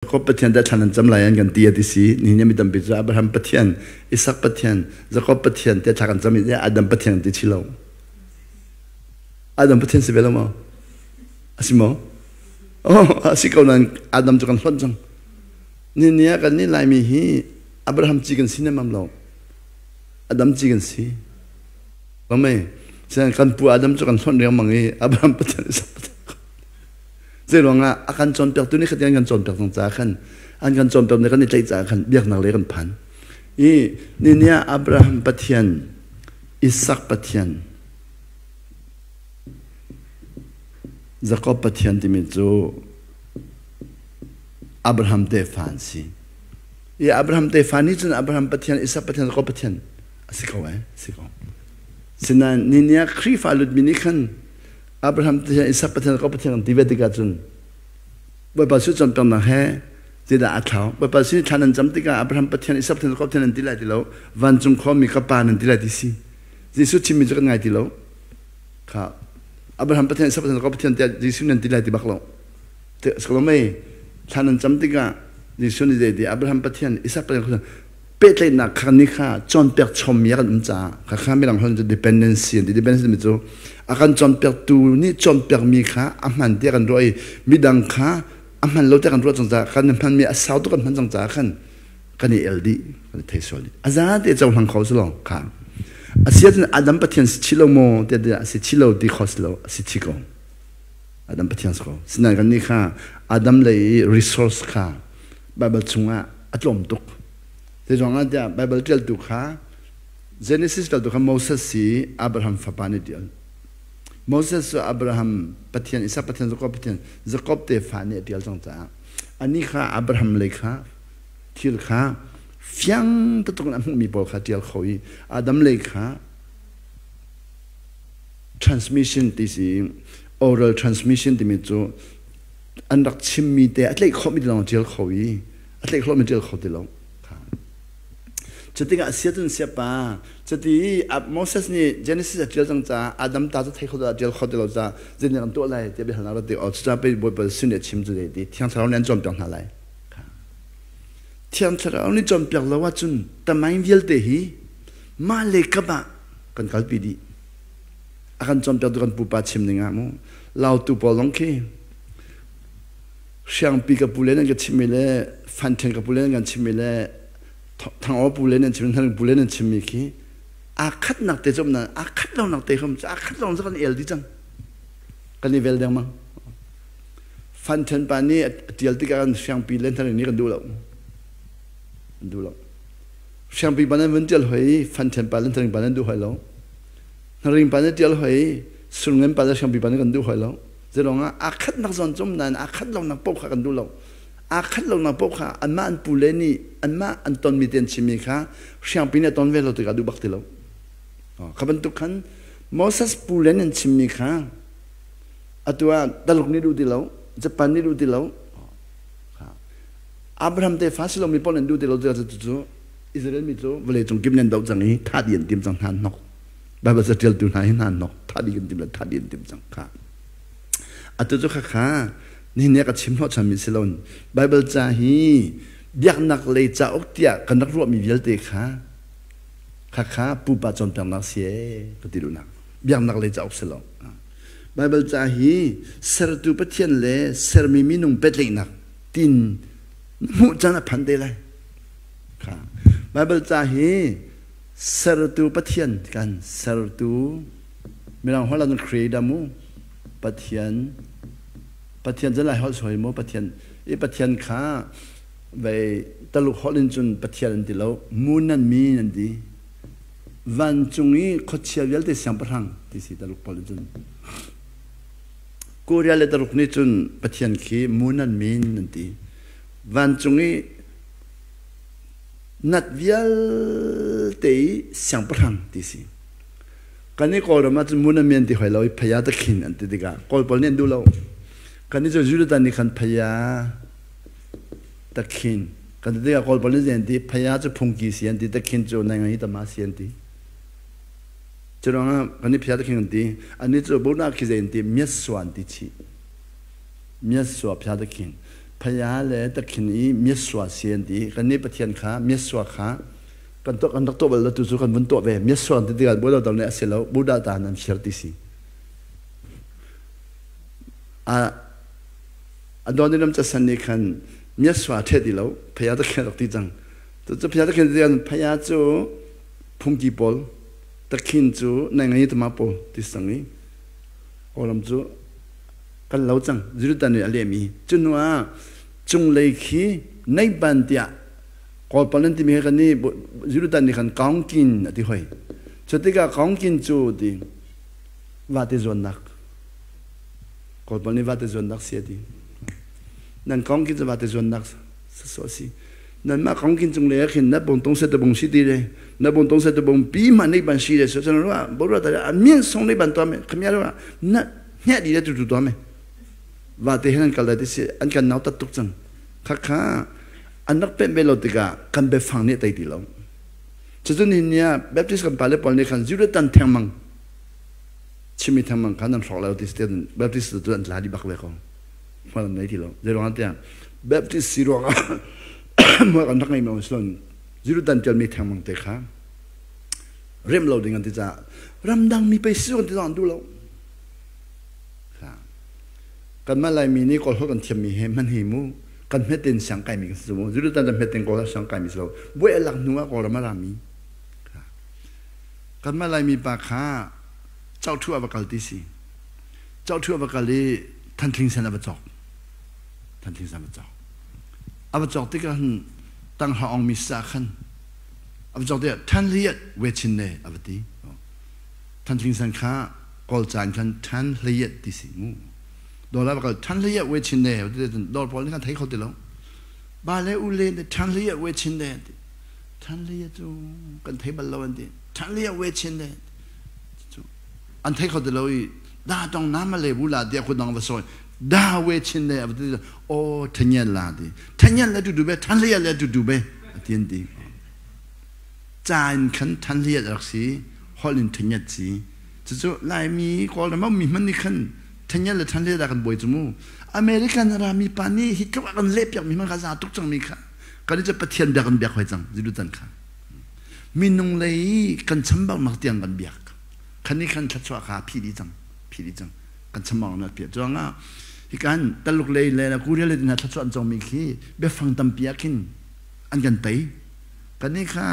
Jakob Pathian dah thlan an cam lai an kan ti a ti si. Nihin mi tampi cu Abraham Pathian, Isak Pathian, Jakob Pathian te thla kan cam i Adam Pathian ti chi lo. Adam Pathian si ve lo maw? A si maw? Oh, a si ko nain Adam cu kan hlonh cang. Ni ni ah kan nih Laimi hi Abraham ci kan si nemam lo. Adam ci kan si. Lo mei? Kan pu Adam cu kan hlonh riangmang i Abraham Pathian, Isak Pathian. Zeiruangah a kan cawnpiaktu nih khatiang kan cawnpiak cang caah khan an kan cawnpiak nih kan i tlaih caah khan biaknak lei kan phan. I ni ah Abraham Pathian, Isak Pathian, Jakob Pathian timi cu Abraham tefa an si. I Abraham tefa nih cun Abraham Pathian, Isak Pathian, Jakob Pathian a si ko eh, si ko. Sinain ni ah Khrihfa lutmi nih khan Abraham Pathian, Isak Pathian, Jakob Pathian kan ti ve tikah cun Bawipa Jesuh cawnpiaknak he zeidah aa thlau? Bawipa Jesuh nih thla nan cam tikah Abraham Pathian, Isak Pathian, Jakob Pathian nan ti lai ti lo, vancung khuami ka Pa nan ti lai ti si. Jesuh chimmi cu kan ngai ti lo. Kha Abraham Pathian, Isak Pathian, Jakob Pathian tiah Jesuh nan ti lai ti bak lo. Te mei thla nan cam tikah Jesuh nih zei ti Abraham Pathian, Isak Pathian, pehtlaihnak kha ni kha cawnpiak chommi a kan um caah kha kha mirang holh cu dependency an ti. Dependency timi cu a kan cawnpiaktu nih cawnpiakmi kha a hman tiah kan ruah i midang kha a hman lo tiah kan ruah cang caah kan hmanmi a sau tuk kan hman cang caah khan kan i el dih, kan i thei sual dih. A zate cohlang kho si lo kha a si ahcun Adam Pathian si chi lo maw tiah a si chi lo ti kho si lo, a si chi ko. Adam Pathian si ko. Sinain kan nih kha Adam lei i resource kha Bible chungah a tlawm tuk. Zeizong ah tiah Bible ṭialtu kha Genesis ṭialtu kha Moses si Abraham fapa nih ṭial. Moses cu Abraham Pathian, Isak Pathian, Jakob Pathian, Jakob tefa nih a ṭial cang caah anih kha Abraham lei kha thil kha fiang taktak in a hmuhmi pawl kha ṭial kho i Adam lei kha transmission ti si, oral transmission timi cu an rak chimmi te a tlaih khawhmi te lawng ṭial kho i a tlaih khawhmi ṭial kho ti lo. Cutikah siacun siapa cuti Moses nih Genesis a ṭial cang caah Adam ta cu thei kho a ṭial kho ti lo caah zeitin kan tuah lai tiah biahalnak rat ti o cucaah pei Bawipa sin nih a chim cu zei ti Thiang Thlarau nih an cawnpiak hna lai. Thiang Thlarau nih cawnpiak lo ahcun tamain vialte hi mah le kap ah kan kalpi dih. A kan cawnpiaktu kan pupa chim ning ah mu Lautu pawl zong khi Hriangpi ka pu le nan ka chimmi le Fanṭhen ka pu le nan kan chimmi le Thangaw pu le nan chimmi Hnaring pu le nan chimmi khi aa khatnak te cu um aa khat lonak te kha aa khat lo cu kan el dih cang, kan i vel dengmang. Fanṭhen pa nih a ṭial tikah kan Hriangpi le Hnaring nih kan duh lo, kan duh lo. Hriangpi pa nan vun ṭial hoi, Fanṭhen pa le Hnaring pa nan duh hoi lo. Hnaring pa nih ṭial hoi, Surngen pa le Hriangpi pa nih kan duh hoi lo. Zeiruangah aa khatnak zawn cu um nain aa khat lonak paoh kha kan duh lo. Aa khat lonak paoh kha anmah an pule nih anmah an tonmi te an chimmi kha hriangpi nih a ton ve lo tikah duh bak ti lo. Kha bantuk khan Moses pule nih an chimmi kha atu ah Taluk nih duh ti lo, Japan nih duh ti lo, Abraham tefa si lomi paoh nih an duh ti lo tikah cucu Israel mi cu vawleicung kip nih an doh cang i thah dih an tim cang hna hnok. Baibal caṭialtu hna hi hna hnok thah dih kan tim le thah dih an tim cang kha. Atu cu khakha nihin ni ah ka chim hnawhchanmi si loin Baibal ca hi biaknak lei cauk tiah kan rak ruahmi vialte kha khakha pupa cawnpiaknak si ee ka ti duhnak. Biaknak lei cauk si lo. Baibal ca hi sertu Pathian le sermi minung pehtlaihnak tin hmuh caan a phan te lai. Kha Baibal ca hi sertu Pathian kan sertu Mirang holh ah creator mu Pathian Pathian cu lai holh soi mu Pathian i Pathian kha vei Taluk holh in cun Pathian an ti lo mu nan mi nan ti vancung i khuachia vialte siangpahrang ti si Taluk pawl in cun Korea le Taluk nih cun Pathian khi mu nan min nan ti vancung i nat vialte i siangpahrang ti si. Kan i Kawlram ah cun mun a mian ti hoi lo i phaya ta khin an ti tikah Kawl pawl nih an duh lo. Kan i cu Judah nih khan phaya ta khin kan ti tikah Kawl pawl nih zei an ti? Phaya cu phungki si an ti, ta khin cu nai ngai tama si an ti. Cu ruangah kan i phaya ta khin kan ti. Annih cu bona khi zei an ti? Miat sua an ti chih. Miat sua phaya ta khin. Phaya le takhin i miasua si an ti. Kan nih Pathian kha miasua kha kan tuah kan rak tuah bal lo tu cu kan vun tuah ve. Miasua an ti tikah Buddha dal nih a si lo. Buddha ta nan fir ti si. A Adoniram casan nih khan miasua ṭhe ti lo. Phaya takhin rak ti cang. Cu phaya takhin ti tikah phaya cu phungki pawl takhin cu nai ngai tama pawl ti sang i Kawlram cu kan lo cang. Judah nih a lehmi. Cu hnu ah cunglei khi neiban tiah Kawlpal nan timi kan nih Judah nih khan kaungkin a ti hoi. Cu tikah kaungkin cu ti vate zuannak. Kawlpal nih vate zuannak si a ti. Nan kaungkin cu vate zuannak so a si. Nanmah kaungkin cunglei ah khin na bong tong se te bong si ti le na bong tong se te bong pi ma nei ban si le so chan ruah bo ruah ta a mien song nei ban to me khamia ruah na hnya di le tu tu to me va te hen an kal dai ti si an kan nau tat tuk cang kha kha an rak pemh ve lo tikah kan biafang nih tei ti lo cucu ni ni ah Baptist kan pale pawl nih khan Judah tan thengmang chimi thengmang khan an hrawk lo ti si Baptist tu an tla di bak ve ko hmal an nei ti lo zei ruangah tiah Baptist si ruangah hmual kan rak ngei mi si lo Judah tan tialmi thengmang te kha rem lo ding an ti caah ramdang mi pei si an ti zong an duh lo Kanmah Laimi nih Kawl holh kan thiammi he hman hi mu kan hmetin siang kaimi kan si mu. Judah tan hmetin Kawl siang kaimi si lo. Buai a lak hnu ah Kawlram a rami. Kanmah Laimi pa kha Chauhthu ah va kal ti si. Chauhthu ah va kal i Thanthling sen a va cawk. Thanthling sen a va cawk. A va cawk tikah hin tanghra ong mi sa khan a va cawk tikah Than Liat we chin ne a va ti. Thanthling sen kha Kawl ca in khan ṭhan hleiet ti si mu. Dawr ah kal ṭhan hleiet we chin ne dawr pawl nih khan thei kho ti lo. Ba le u le ne ṭhan hleiet we chin ne ti. Ṭhan hleiet cu kan thei bal lo an ti. Ṭhan hleiet we chin ne cu an thei kho ti lo i da tong na ma le bu la dia khu dang va sawi da we chin ne ti o ṭhanyen la ti. Ṭhanyen le tu du be ṭhan hleiet le tu du be ati an ti. Ca in khan ṭhan hleiet rak si holh in ṭhanget si. Cucu Laimi Kawlram a ummi hmanh nih khan ṭhengnel le ṭhanhle dah kan buai cu mu. American rami pa nih hi tluk a kan lehpiakmi hmanh kha za tuk cangmi kha kan i cu Pathian biak kan biak hoi cang zilu tan kha. Minung lei kan chambaunak tiang kan biak. Khan nih khan thluachuah kha phi dih cang, phi dih cang. Kan chambaunak pia. Cuangah hi kan Taluk lei le Korea lei hna thluachuah an congmi khi biafang tampi ah khin an kan tei. Kan nih kha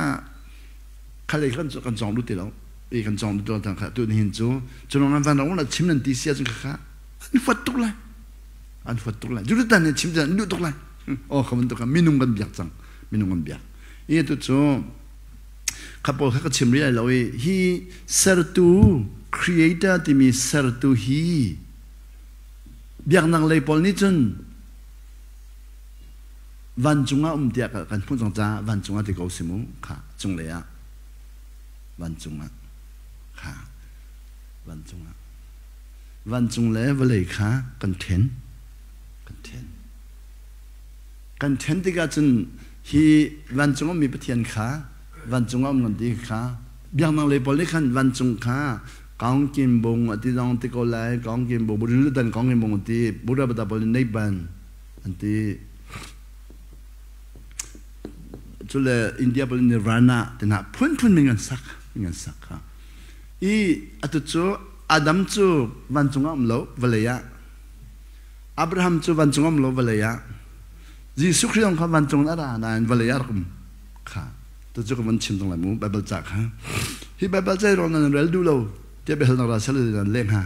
khalei kan kan cong duh ti lo i kan cong duh ti kha tu nihin cu culong an van ro la chim nan ti sia cun kha an huat tuk lai an huat tuk lai judah nih chim an duh tuk lai oh kha bantuk minung kan biak cang minung kan biak i tu cu kha pawl kha ka chim rih lai lo i hi sertu creator timi sertu hi biaknak lei pawl nih cun Vancung ah um tiah kan hmuh cang caah vancung ah ti ko si mu kha cunglei ah vancung ah kha vancung ah vancung le vawlei kha kan then kan then kan then tikah cun hi vancung ummi Pathian kha vancung ah um kan ti kha biaknak lei pawl nih khan vancung kha kaung kim bung ati zong ti ko lai kaung kim bung dan kaung kim bung ati Buddha bata pawl nih nei ban an ti. Cule India pal Nirvana tina phunphun min an sak min an sak kha. I atu cu Adam cu vancung ah um lo vawlei ah Abraham cu vancung um lo vawlei ah Jesuh Khrih zong kha vancung in a ra nain vawlei ah rak um kha tu cu ka van chim tong lai mu Bible ca kha hi Bible ca ro nan rel duh lo tiah biahalnak ra sel nan leng ha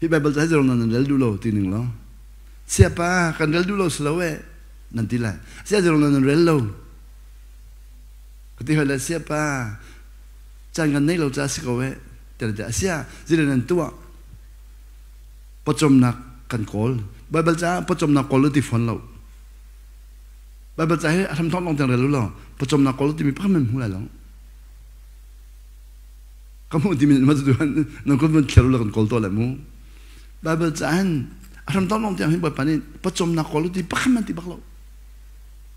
Hi Bible ca hi zong nan rel duh lo ti ning law siapa kan rel duh lo si lo eh nan ti lai sia zong nan rel lo ka ti hoi le siapa caan kan nei lo ca si ko eh ti le sia zile nan tuah pawcawmnak kan kawl Bible ca pawcawmnak kawl ti fawn lo Bible ca hi a hram thawk long tiang rel lo pawcawmnak kawl timi pakhat man hmu lai lo Ka hmuh timi ma tu nan kun vun thler kan kawl to le mu. Bible ca hin a hram tong long tiang hin Bawipa nih pawcawmnak kawl ti pakhat man ti bak lo.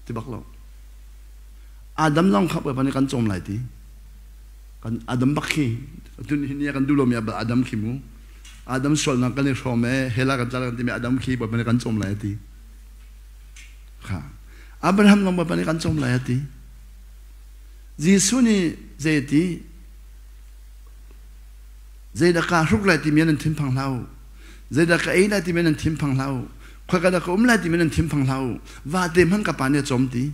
Ti bak lo. Adam zong kha Bawipa nih kan cawm lai ti. Kan Adam bak khi tun hin kan duh lomi Adam khi mu. Adam sualnak kan i hrawm e hell ah kan tla kan timi Adam khi Bawipa nih kan cawm lai a ti. Kha Abraham zong Bawipa nih kan cawm lai a ti. Jesuh nih zei a ti? Zeidah kaa hruk lai timi nan thinphang hlah u. Zeidah ka ei lai timi nan thinphang hlah u. Khoika dah ka um lai timi nan thinphang hlah u. Vate hmanh ka pa nih a cawm ti.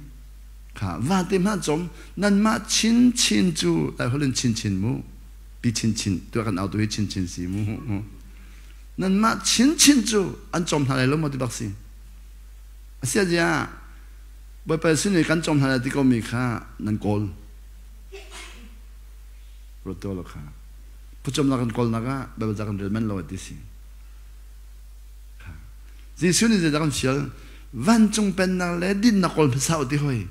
Kha vate hmanh a cawm. Nanmah chinchin cu Lai holh in chinchin mu. Pi chinchin tuah kan au tu hi chinchin si mu. Nanmah chinchin cu an cawm hna lai lo maw ti bak si. Asia zia Bawipa sin i kan cawm hna lai ti ko mi kha nan kawl. Ruat lo kha. Phuchumnak kan kawlnak ah Baibal ca kan rel manh lo ti si. Jesuh nih zeidah kan fial? Vancung pennak le dinnak kawl hmasa u ti hoi.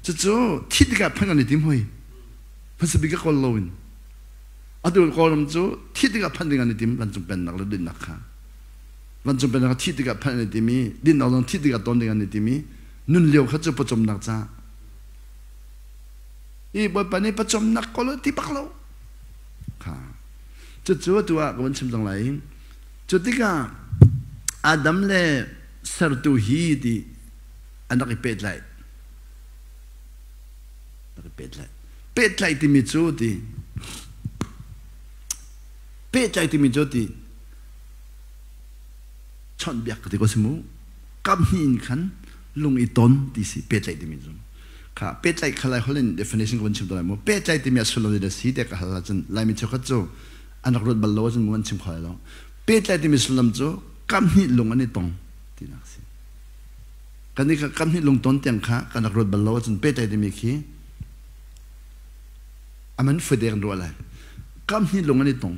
Cucu thi tikah phanh kan i tim hoi. Hmasa bik ka kawl loin. Atu Kawlram cu thi tikah phanh ding an i tim vancung pennak le dinnak kha. Vancung pennak thi tikah phanh an i tim i dinnak zong thi tikah ton ding an i tim i nun lio kha cu pawcawmnak ca i Bawipa nih pawcawmnak kawl ti bak lo. Kha. Cucu atu ah ka van chim cang lai. Cu tikah Adam le sertu hi ti an rak i pehtlaih. Rak i pehtlaih. Pehtlaih timi cu ti pehtlaih timi cu ti chawnhbiak ka ti ko si mu. Kam hnih in khan lung i ton ti si pehtlaih timi cu. Kha pehtlaih kha Lai holh in definition ka van chim tawn lai mu. Pehtlaih timi a sullam zeidah si tiah ka hal ahcun Laimi cheukhat cu an rak ruat bal lo ahcun mu an chim kho lai lo. Pehtlaih timi sullam cu kam hnih lung an i tong tinak si. Kan i kam hnih lung ton tiang kha kan rak ruat bal lo ahcun pehtlaih timi khi a man fuite kan ruah lai. Kam hnih lung an i tong.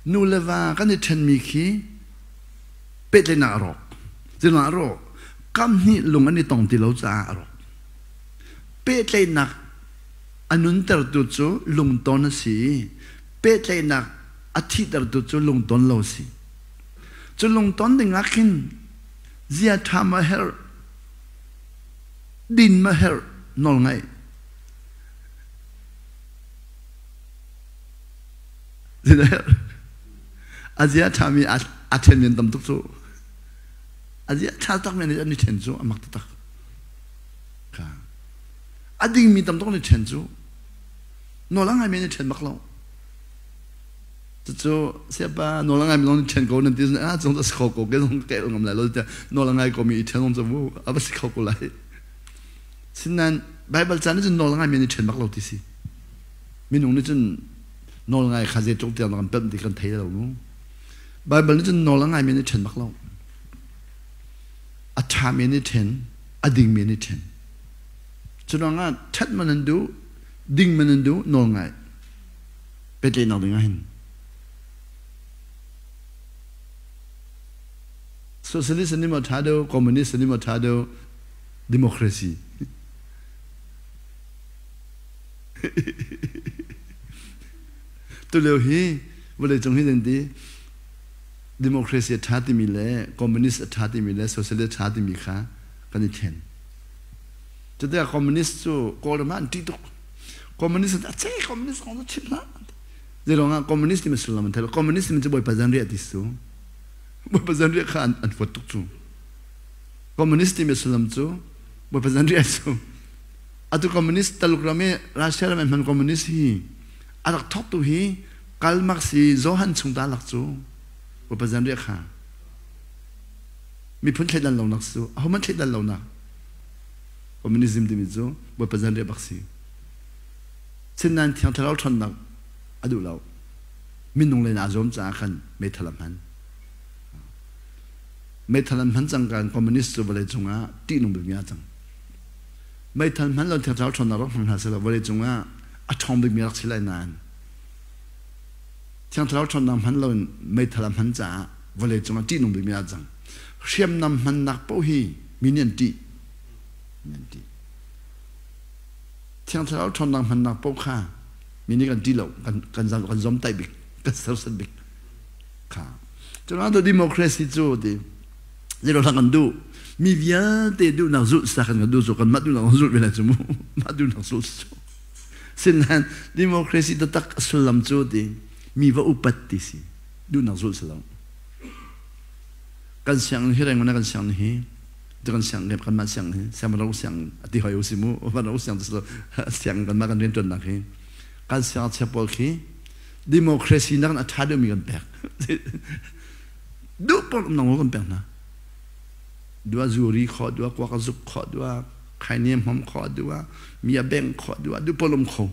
Nu le va kan i ṭhenmi khi pehtlaihnak a rawk. Zeiruangah a rawk? Kam hnih lung an i tong ti lo caah a rawk. Pehtlaihnak a nuntertu cu lungton a si i pehtlaihnak a thihtertu cu lungton lo a si. Cu lungton ding ah khin zia ṭha ma herh, din ma herh, nawl ngaih. A zia ṭhami a ṭhenmi an tam tuk cu. A zia ṭha takmi an i ṭhen cu a mak taktak. A dingmi tam tuk an i ṭhen cu. Nawl a ngaimi an i ṭhen bak lo. Cucu siapa nawl a ngaimi zong i ṭhen ko nan ti ah zong a si kho ko ke zong ka el ngam lai lo tiah nawl a ngai komi i ṭhen zong cu mu a va si kho ko lai. Sinain Baibal ca nih cun nawl a ngaimi an i ṭhen bak lo ti si. Minung nih cun nawl ngai kha zeitluk tiang kan pemh ti kan thei lo mu. Baibal nih cun nawl a ngaimi an i ṭhen bak lo. A ṭhami an i ṭhen, a dingmi an i ṭhen. Cu ruangah ṭhat man an duh, ding man an duh, nawl ngai. Pehtlaihnak ding ah hin. Socialist an i maw ṭha deuh, communist an i maw ṭha deuh, democracy. Tulio hi vawleicung hi nan ti democracy a ṭha timi le communist a ṭha timi le socialist a ṭha timi kha kan i thlen. Cutikah communist cu Kawlram ah an ṭih tuk. Communist a ce communist kong cu chim hlah. Zeiruangah communist timi sullam an thei lo. Communist timi cu Bawipa zanriah ti su. Bawipa zanriah kha an fuat tuk cu. Communist timi sullam cu Bawipa zanriah cu Atu communist Taluk ram i Russia ram hman communist hi a rak thawktu hi Karl Marx i Johann chung ta lak cu Bawipa zanriah kha miphun thleidan lonak cu ahohmanh thleidan lonak communism timi cu Bawipa zanriah bak si. Sinain Thiang Thlarau ṭhawnnak a duh lo. Minung len aa zuam caah khan meithal a hman. Meithal an hman cang kan communist cu vawlei cungah ṭihnung bikmi ah cang. Meithal hman lo Thiang Thlarau ṭhawnnak rak hmang hna sehlaw vawleicung ah a ṭhawng bikmi rak si lai nain Thiang Thlarau ṭhawnnak hman loin meithal a hman caah vawleicung ah ṭihnung bikmi ah cang. Hriamnam hmannak paoh hi mi nih an ṭih. Mi an ṭih. Thiang Thlarau ṭhawnnak hmannak paoh kha mi nih kan ṭih lo, kan kan kan zomtaih bik, kan sersiam bik. Kha. Cun democracy cu ti Zeiruangah kan duh? Mi vialte duhnak zulh sa kan duh cu kanmah duhnak zulh ve lai cu mu. Mah duhnak zulh cu. Sinain democracy taktak a sullam cu ti mi va upat ti si. Duhnak zulh si lo. Kan sianginn hi reng kan sianginn hi tu kan sianginn kan mah sianginn hi sianginn sianginn ati hoi usi mu van ro siang tu sianginn kan mah kan riantuannak hi kan siangngakchia pawl khi democracy nak a ṭha deuhmi kan pek. Duh pawl um nang kan pek hna. Dua zuri kho dua kuak zuk kho dua khainiam hom kho dua mi a beng kho dua duh pawl um kho.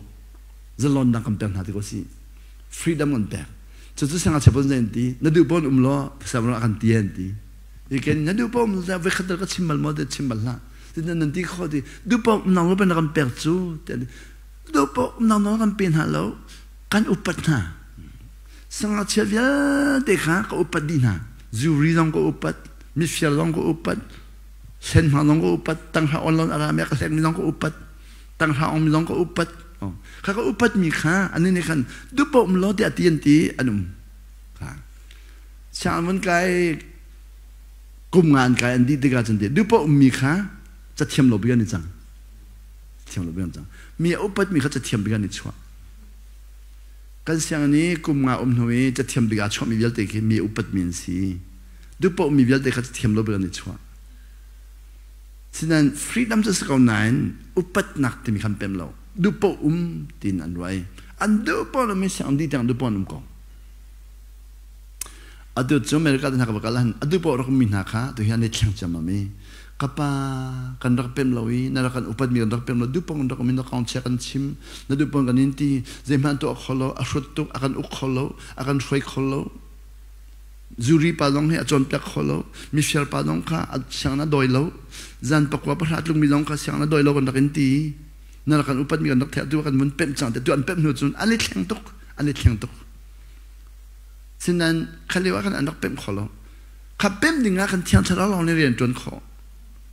Zalonnak kan pek hna ti ko si. Freedom kan pek. Cucu siangngakchia pawl an ti na duh pawl um law sianginn kan ti an ti. Iken na duh pawl um voi khat ka chim bal maw te chim bal hlah. Tin nan ti kho ti duh pawl um nang lo pen kan pek cu duh pawl um nang kan pe hna lo kan upat hna. Siangngakchia vialte kha ka upat dih hna. Zuri zong ka upat, mifir zong ka upat, hlen hmang zong ka upat, tanghra on lon ara me ka hlek mi zong ka upat, tanghra ong mi zong ka upat. Kha ka upat mi kha an nih khan dupo um lo tiah ti an ti an um. Kha siang vun kai kum nga an kai an dih tikah cun ti dupo um mi kha cathiam lo bik an i cang. Thiam lo bik an cang. Mi a upat mi kha cathiam bik an i chuah. Kan sianginn i kum nga um hnu i cathiam bik aa chuahmi vialte khi mi upatmi an si. Duhpoh mi vialte kha cathiam lo bik an i chuah. Sinain freedom cu a si ko nain upatnak timi khan pem lo. Duhpoh um tiin an ruah i an duhpoh lomi sianginn dih tiang duhpoh an um ko. Atu cu America te hna ka va kal ahhin a duhpoh rak ummi hna kha tu hi an i thleng ciammam i ka pa kan rak pem lo i na rak kan upatmi kan rak pem lo duhpoh kan rak um i na kong chia kan chim na duhpoh kan in ti zeihmanh tuah kho lo a hrut tuk a kan uk kho lo a kan hruai kho lo zuri pa zong hi a cawnpiak kho lo mifir pa zong kha a siang na dawi lo zan pakua pahra tlungmi zong kha siang na dawi lo kan rak in ti na rak kan upatmi kan rak theih tu kan vun pemh cang te tu an pemh hnu cun an i thleng tuk an i thleng tuk. Sinain kha lio ah khan an rak pemh kho lo. Kha pemh ding ah khan Thiang Thlarau lawng nih rian ṭuan khawh.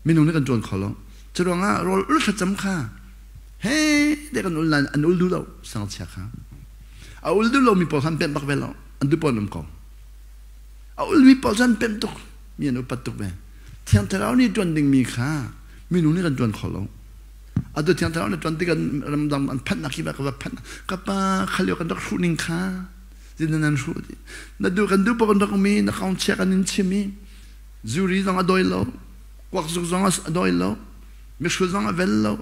Minung nih kan ṭuan kho lo. Cu ruangah rawl ul thlacam kha he te kan ul nain an ul duh lo sangchia kha. A ul duh lomi pawl kha an pemh bak ve lo. An duh pawl an um ko. A ulmi pawl cu an pemh tuk. Mi an upat tuk ve. Thiang Thlarau nih ṭuan dingmi kha minung nih kan ṭuan kho lo. Atu Thiang Thlarau nih ṭuan tik ramdang an phanhnak hi va ka va phanh. Ka pa kha lio kan rak hruh ning kha zin nan hruh ti na du kan du bak rak mi na kaung chia kan in chim i zuri zong a doi lo kuak zuk zong a doi lo mihru zong a vel lo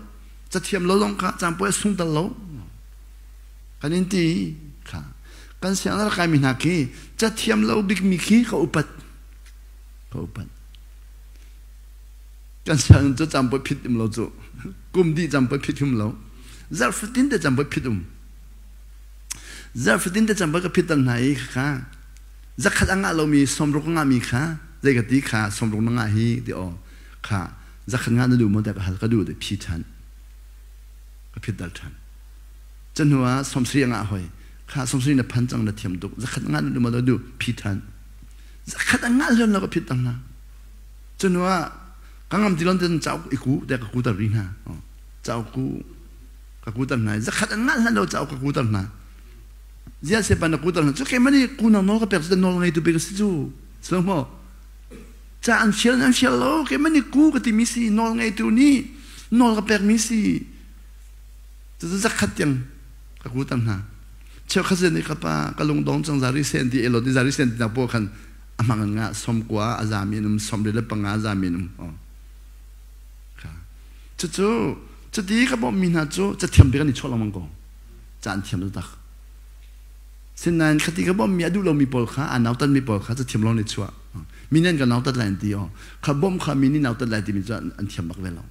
cathiam lo zong kha cang puai sung tal lo kan in ti kha kan siang na kai mi hna khi cathiam lo bik mi khi ka upat ka upat kan siang cu cang puai phit um lo cu kum di cang puai phit um lo zarh fatin te cang puai phit um Zarhfatin te cang ka phit hna i khakha zakhat a ngah lomi sawmruk a ngahmi kha zei ka ti kha sawmruk na ngah hi ti aw kha zakhat ngah na duh maw tiah ka hal ka duh ti phi ṭhan ka phit dal ṭhan cu hnu ah sawmsarih a ngah hoi kha sawmsarih na phan cang na thiam tuk zakhat ngah na duh maw duh phi ṭhan zakhat a ngah hlan lo ka phit tang hna cu hnu ah ka ngam ti lon te cauk i ku tiah ka ku ter rih hna cauk ku ka kuter hna zakhat an ngah hlan lo cauk ka kuter hna zia se pan na kuter hna cu keimah nih kunang nawl ka pek cu nawl ngei tu pe ka si cu so mo ca an fial an fial lo keimah nih ku ka timi si nawl ngei tu nih nawl ka pek mi si cu zakhat tiang ka kuter hna cheukhat zen ka pa ka lungdong cang zari sen ti elo ti zari sen ti na po khan amang nga som kwa azami num som le panga azami num Cucu cuti ka bawmhmi hna cu cathiam bik an i chuah lengmang ko. Ca an thiam taktak. Sinain khati ka bawmhmi a duh lomi pawl kha aa nautatmi pawl kha cathiam lawng nih chuah. Mi nih an ka nautat lai an ti aw. Kha bawmh kha mi nih nautat lai timi cu an thiam bak ve lo.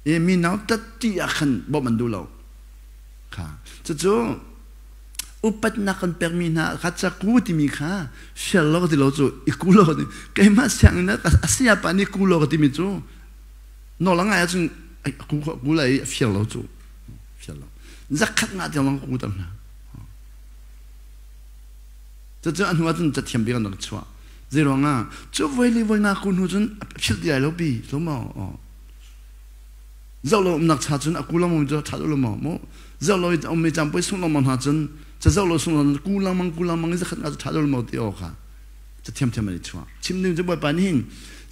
I mi nautat ti ah khan bawmh an duh lo. Kha cucu upatnak kan pekmi hna kha caku timi kha fial lo ka ti lo cu i ku lo ka ti keimah sianginn ah a sayapa nih ku lo ka timi cu nawl a ngai ahcun ku ku lai i fial lo cu fial lo zakhat nga tiang lawng ka ku ter hna cucu a hnu ahcun cathiam bik an rak chuah zei ruangah cu voi li voi nga ku hnu cun a philh ti lai lo pi so maw zoh lo umnak cha cun a ku lengmang cu ṭha lo maw mu zoh lo i ummi caan poi sung lengmang hna cun ca zoh lo sung lengmang ku lengmang ku lengmang i zakhat nga cu ṭha lo maw ti aw kha ca thiamthiam an i chuah chim ding cu Bawipa nih hin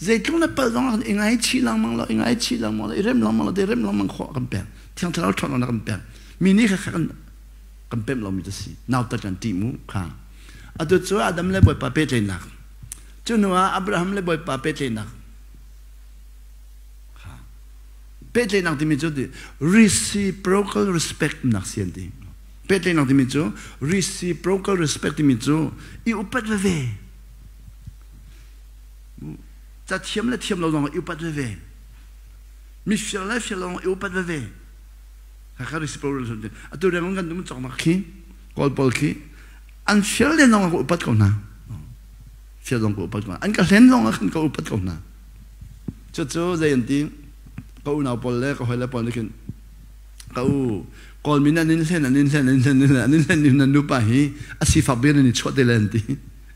zeitluk na palh zong ah i ngaichih lengmang lo i ngaichih lengmang lo i rem lengmang lo te rem lengmang khawh kan pek Thiang Thlarau ṭhawnnak kan pek mi nih kha kan kan pemh lomi cu si nautat kan ṭih mu kha. Atu cu Adam le Bawipa pehtlaihnak. Cu hnu ah Abraham le Bawipa pehtlaihnak. Pehtlaihnak timi cu reciprocal respect nak si an ti. Pehtlaihnak timi cu reciprocal respect timi cu i upat veve. Ca thiam le thiam lo zong i upat veve. Mi fial le fial lo zong i upat veve. Kha reciprocal respect. Atu reng kan dum cawk nak khi kawl pawl khi an fial le zong ka upat ko hna. Fial zong ka upat ko hna. An ka hlen zong ah khan ka upat ko hna. Cucu zei an ti? Ka unau pawl le ka hawile pawl nih khin ka u Kawlmi nan in hlen an in hlen an in hlen an in hlen ni nan nupa hi a sifak bia nan i chuah te le an ti.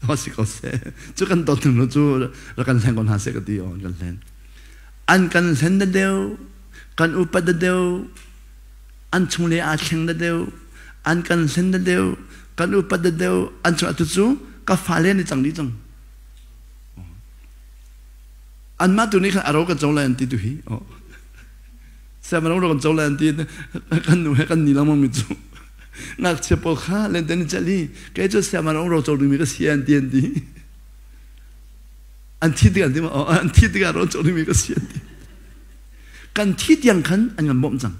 Aw si ko seh. Cu kan dawt hnu cu rak kan hleng ko hna seh ka ti aw kan hlen. An kan hlen da deuh, kan upat da deuh, an chung le aa thleng da deuh, an kan hlen da deuh, kan upat da deuh, an chung atu cu ka fale an i cang dih cang. Anmah tu nih khan a ro kan co lai an ti tu hi. Siam ro kan co lai an ti kan nu he kan ni lengmang mi cu ngakchia pawl kha lenten in celh i kei cu siam ro co ding mi ka si an ti an ti. An thi tikah an ti ma an thi tikah ro co ding mi ka si an ti. Kan thi tiang khan an kan bawmh cang.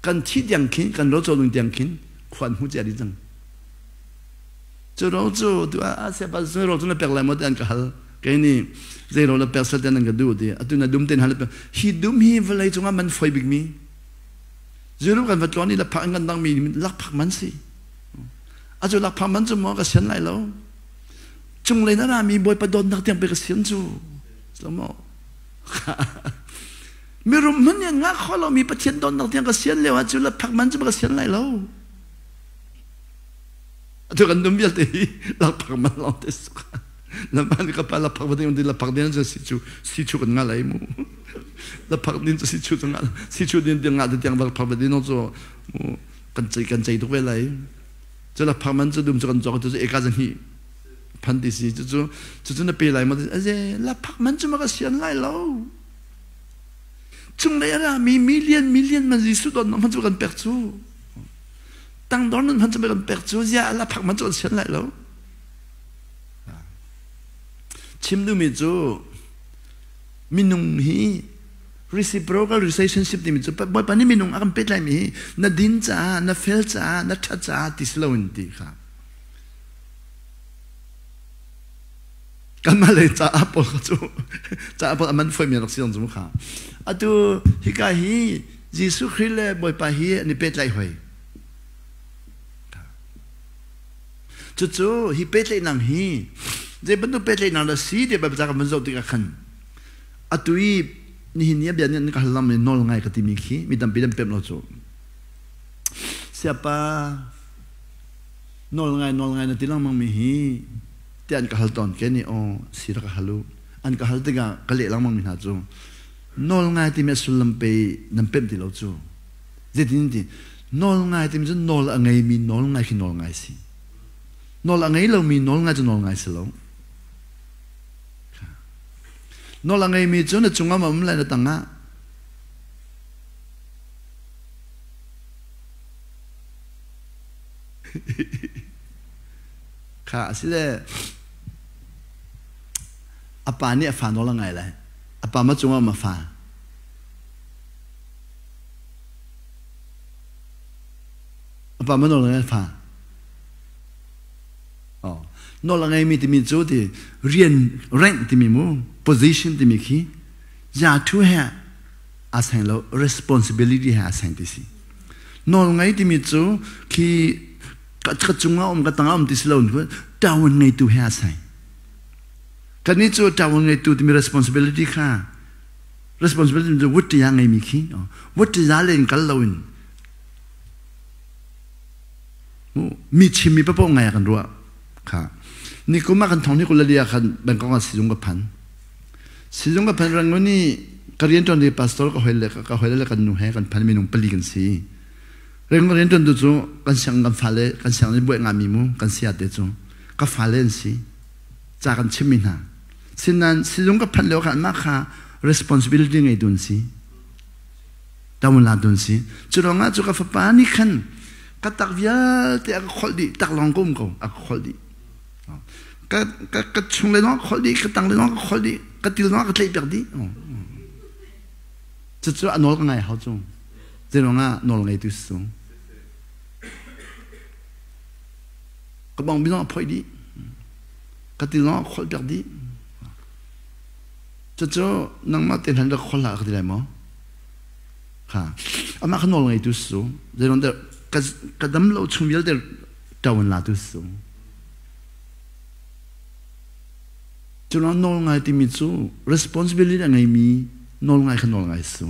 Kan thi tiang khin kan ro co ding tiang khin khuan hmu cia dih cang. Cu ro cu tu ah siapa ro cu na pek lai maw ti an ka hal. Kei nih zei ro na pek sal ten an ka duh ti. Atu na dum ten hal hi dum hi vawlei cungah man foi bik mi. Zuru kan va tlawn i lakphak an kan dang mi lakphak man si. Acu lakphak man cu maw ka sian lai lo. Cunglei na rami Bawipa dawtnak tiang pe ka sian cu. Slomo. Mirum hmanh nih an ngah kho lomi Pathian dawtnak tiang ka sian lio ah cu lakphak man cu ka sian lai lo. Atu kan dum vialte hi lakphak man lawng te suk. Lama ni ka pa lakphak va ding lakphak din cu si chu si chu kan nga lai mu. Lakphak din cu si chu nga si chu din tiang nga te tiang lakphak va din cu mu kan cei kan cei tuk ve lai. Cu lakphak man cu dum cu kan cawk tu cu eka zan hi phan ti si cu cu cu cu na pe lai ma aze lakphak man cu ma ka sian lai lo. Cunglei a ra mi million million man Jesuh dawtnak man cu kan pek cu. Tangdor nun hman cu kan pek cu ziah la phak man cu an sian lai lo. Chim duhmi cu minung hi reciprocal relationship timi cu Bawipa nih minung a kan pehtlaimi hi na din caah, na fel caah, na ṭhat caah ti si loin ti kha. Kanmah lei caah pawl kha cu caah pawl a man foimi rak si zong cu kha. Atu hika hi Jesuh Khrih le Bawipa hi an i pehtlaih hoi. Cucu hi pehtlaihnak hi zei bantuk pehtlaihnak dah si ti Baibal ca kan van zoh tikah khan atu i nihin ni a bia nih an ka hal lam i nawl ngai ka timi khi mi tampi an pemh lo cu. Siapa nawl ngai nawl ngai na ti lengmang mi hi tiah an ka hal tawn ke nih aw si rak ka hal u an ka hal tikah ka leh lengmang mi hna cu nawl ngai timi a sullam pe nan pemh ti lo cu zeitin ti nawl ngai timi cu nawl a ngeimi nawl ngai khi nawl ngai si nawl a ngei lomi nawl ngai cu nawl ngai si lo nawl a ngeimi cu na cungah ma um lai na tangah Kha a si le a pa nih a fa nawl a ngai lai. A pa ma cungah ma fa. A pa ma nawl a ngai fa. Oh. Nawl a ngeimi timi cu ti rian rank timi mu position timi khi ya thu he a seng lo responsibility he a seng ti si. Nawl ngei timi cu khi ka cungah um ka tangah um ti si lo ṭawan ngeitu he a seng. Kannih cu ṭawan ngeitu timi responsibility kha responsibility cu wutṭi ya ngeimi khi wutṭi za len kal loin mi chimmi papoh ngai ah kan ruah kha nikum ah kan thong ni kul le li ah khan Bangkok ah sizung ka phan Sizung ka phanh Rangoon i ka rianṭuan ri pastor ka hawile ka hawile le kan nu he kan phan minung pali kan si. Rangoon rianṭuan tu cu kan siang kan fale kan siang nih buai ngami mu kan sia te cu ka fale an si. Ca kan chimmi hna. Sinain sizung ka phanh lio khan mah kha responsibility ngei tu an si. Tamun la tu an si. Cu ruangah cu ka fapa nih khan ka tak vialte a ka kholh dih tak lawng ka um ko a ka kholh dih. Ka ka ka chung le zong ka kholh dih, ka tang le zong ka kholh dih, ka til zong ka tlaih piak dih. Cucu a nawl ka ngai hau cu. Zeiruang ah nawl ngeitu si cu. Ka bawngbi zong a phoih dih. Ka til zong a kholh piak dih. Cucu nangmah te hlan rak kholh hlah ka ti lai maw? Kha. Amah kha nawl ngeitu si cu. Zeiruang dah ka dam lo chung vialte ṭo in latu si cu. Cunak nawl ngai timi cu responsibility a ngeimi nawl ngai kha nawl ngai si.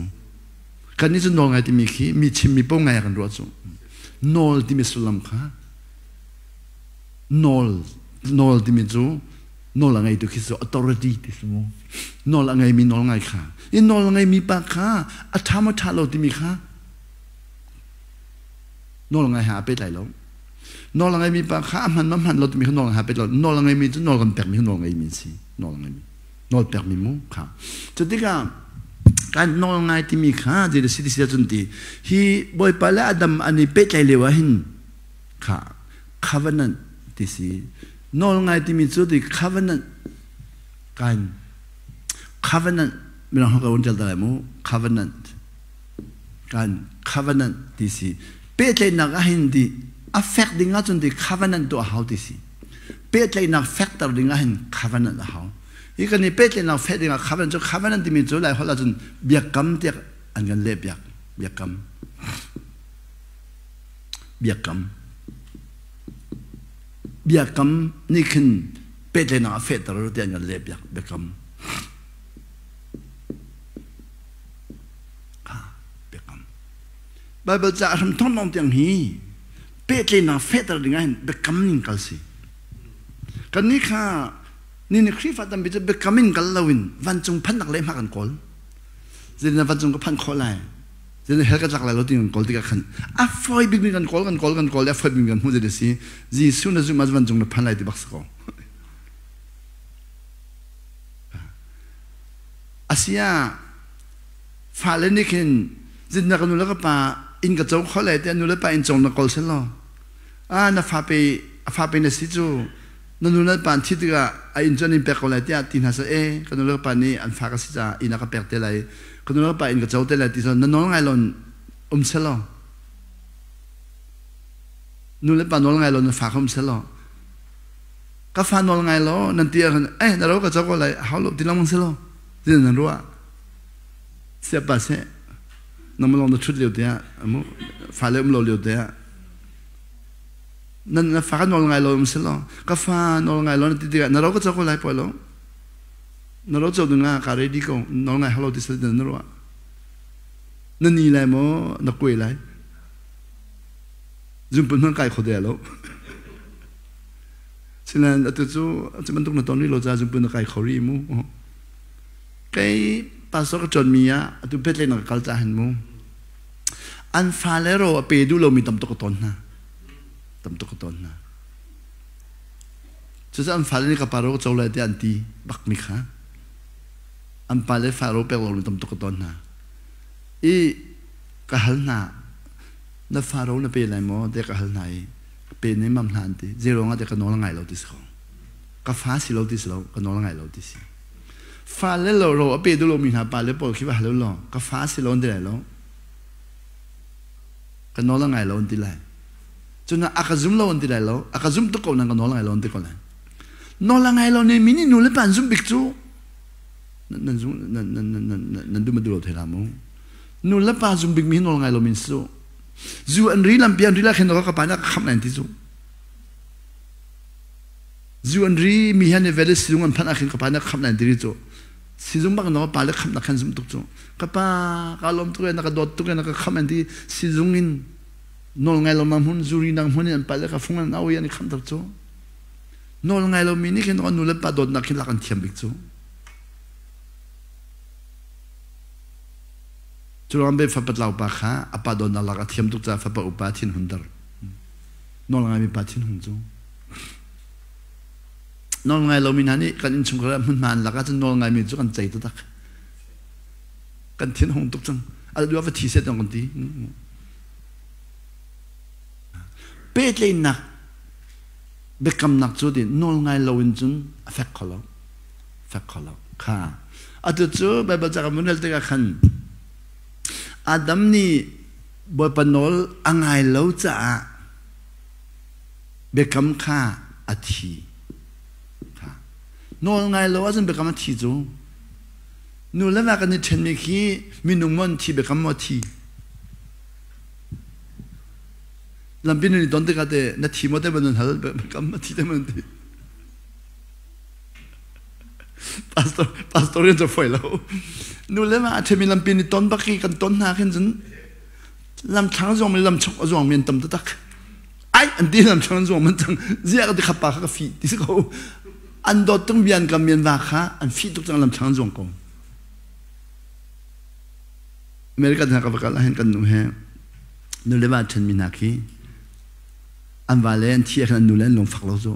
Kannih cu nawl ngai timi khi mi chimmi paoh ngai ah kan ruah cu. Nawl timi sullam kha nawl nawl timi cu nawl a ngeitu khi cu authority ti si mu. Nawl a ngeimi nawl ngai kha. I nawl a ngeimi pa kha a ṭha maw ṭha lo timi kha nawl ngai ha a pehtlai lo. Nawl a ngeimi pa kha a hman ma hman lo timi kha nawl a pek lo. Nawl a ngeimi cu nawl kan pekmi kha nawl ngeimi an si. Nawl a ngeimi. Nawl pekmi mu kha. Cu tikah kan nawl ngai timi kha zei si ti si cun ti hi Bawipa le Adam an i pehtlaih lio ah hin kha covenant ti si. Nawl ngai timi cu ti covenant kan covenant mirang ho ka un tel ta lai mu covenant kan covenant ti si pehtlaihnak ah hin ti a fek ding ahcun ti covenant tuah hau ti si pehtlaihnak fekter ding ah hin covenant a hau hi kan i pehtlaihnak fek ding ah covenant cu covenant timi cu lai holh ahcun biakam tiah an kan leh biak biakam biakam biakam nih khin pehtlaihnak a fehter tiah an kan leh biak biakam Biakam. Baibal ca a hram thawng tiang hi pehtlaihnak fehter ding ah hin biakam ning kal si. Kannih kha ni ni Khrihfa tampi cu biakam in kal loin vancung phannak le hma kan kawl. Zeitin vancung ka phanh khawh lai? Zeitin hell ka tlak lai lo ti kan kawl tikah khan a fawi bikmi kan kawl kan kawl kan kawl i a fawi bikmi kan hmuh zei si Jesuh na zumh ah vancung na phan lai ti bak si ko. Asiah fale nih khin zinnak ka nu le ka pa inn ka co kho lai tiah nu le pa inn cong na kawl sel law ah na fa pe a fa pe na si cu na nu le pa an thi tikah a inn cu an in pek ko lai tiah ti hna seh e ka nu le ka pa nih an fa ka si caah inn a ka pek te lai ka nu le ka pa inn ka co te lai ti na nawl ngai lon um sel law nu le pa nawl ngai lo na fa kha um sel law ka fa nawl ngai law nan ti ahcun eh na ro ka co ko lai hau lo ti lengmang si lo ti nan ruah siapa seh na malong na thut lio te ah mu fale um lo lio te ah nan na fa ka nawl ngai lo um si lo ka fa nawl ngai lo na ti tikah na ro ka co ko lai poi lo na ro co ding ah ka ready ko nawl ngai halo ti sal na ruah na ni lai maw na kuai lai zumpun hman kai kho de lo Sinain atu cu cu bantuk na ton rih lo caah zumpu na kai kho rih mu. Kei pastor ka ṭuanmi ah atu Bethlehem ka kal caah hin mu. An fale ro a pe duh lomi tam tuk ka ton hna. Tam tuk ka ton hna. Cucaah an fale nih ka pa ro ka co lai tiah an ti bakmi kha. An pale fa ro pek lomi tam tuk ka ton hna. I ka hal hna na fa ro na pe lai maw tiah ka hal hna i pe ne mam hna an ti zei ruangah tiah ka nawl ngai lo ti si ko ka fa si lo ti si lo ka nawl ngai lo ti si fa le lo ro a pe duh lomi hna pa le pawl khi va hal law ka fa si lo an ti lai lo ka nawl ngai lo an ti lai cun a ka zum lo an ti lai lo a ka zum tuk ko nan ka nawl ngai lo an ti ko lai nawl ngai lo ne mi nih nu le pa an zum bik cu nan zum nan nan nan nan duh ma duh lo thei la mu nu le pa zum bik mi nawl ngai lo min su Zu an ri lampi an ri la khin ka pa na ka khamh nan ti cu. Zu an ri mi hian vele sizung an phanh ah khin ka pa na khamh nan ti ri cu. Sizung bak na pa le khamh na khan zum tuk cu. Ka pa ka lom tuk na ka dawt tuk na ka khamh an ti sizung in nawl ngai lo ma hmun zuri nang hmun in an pa le ka fung an au an khamh tuk cu. Nawl ngai lo mi nih khin nu le pa dawtnak khin lak an thiam bik cu. Curuang be fapa tlau pa kha a pa dawtnak lak a thiam tuk caah fapa upa thin hunter. Nawl ngaimi pa thin hung cu. Nawl ngai lomi hna nih kan innchungkhar ah hmunhma an lak ahcun nawl ngaimi cu kan cei taktak. Kan thin hung tuk cang. Al duah va thi set dong kan ti. Pehtlaihnak Biakamnak cu ti nawl ngai loin cun a fek kho lo. Fek kho lo. Kha. Atu cu Baibal ca kan vun rel tikah khan Adam nih Bawipa nawl a ngai lo caah biakam kha a thi. Kha. Nawl ngai lo ahcun biakam a thi cu. Nu le va kan i ṭhenmi khi minung maw an thi biakam maw a thi. Lampi nun i ton tikah te na thi maw te man nan hal biakam a thi te man ti. Pastor pastor in cu foi lo. Nu le va a ṭhenmi lampi ni ton bak i kan ton hna khin cun lamthlang zuang mi lamchuk a zuang mi an tam taktak. Ai an ti lamthlang an zuang man cang ziah ka ti khapa kha ka fi ti si ko. An dawt tung bian kam mian va kha an fih tuk cang lamthlang an zuang ko. America hna ka va kal ahhin kan nu he nu le va ṭhenmi hna khi an va le an thi ah khan an nu le an lungfak lo cu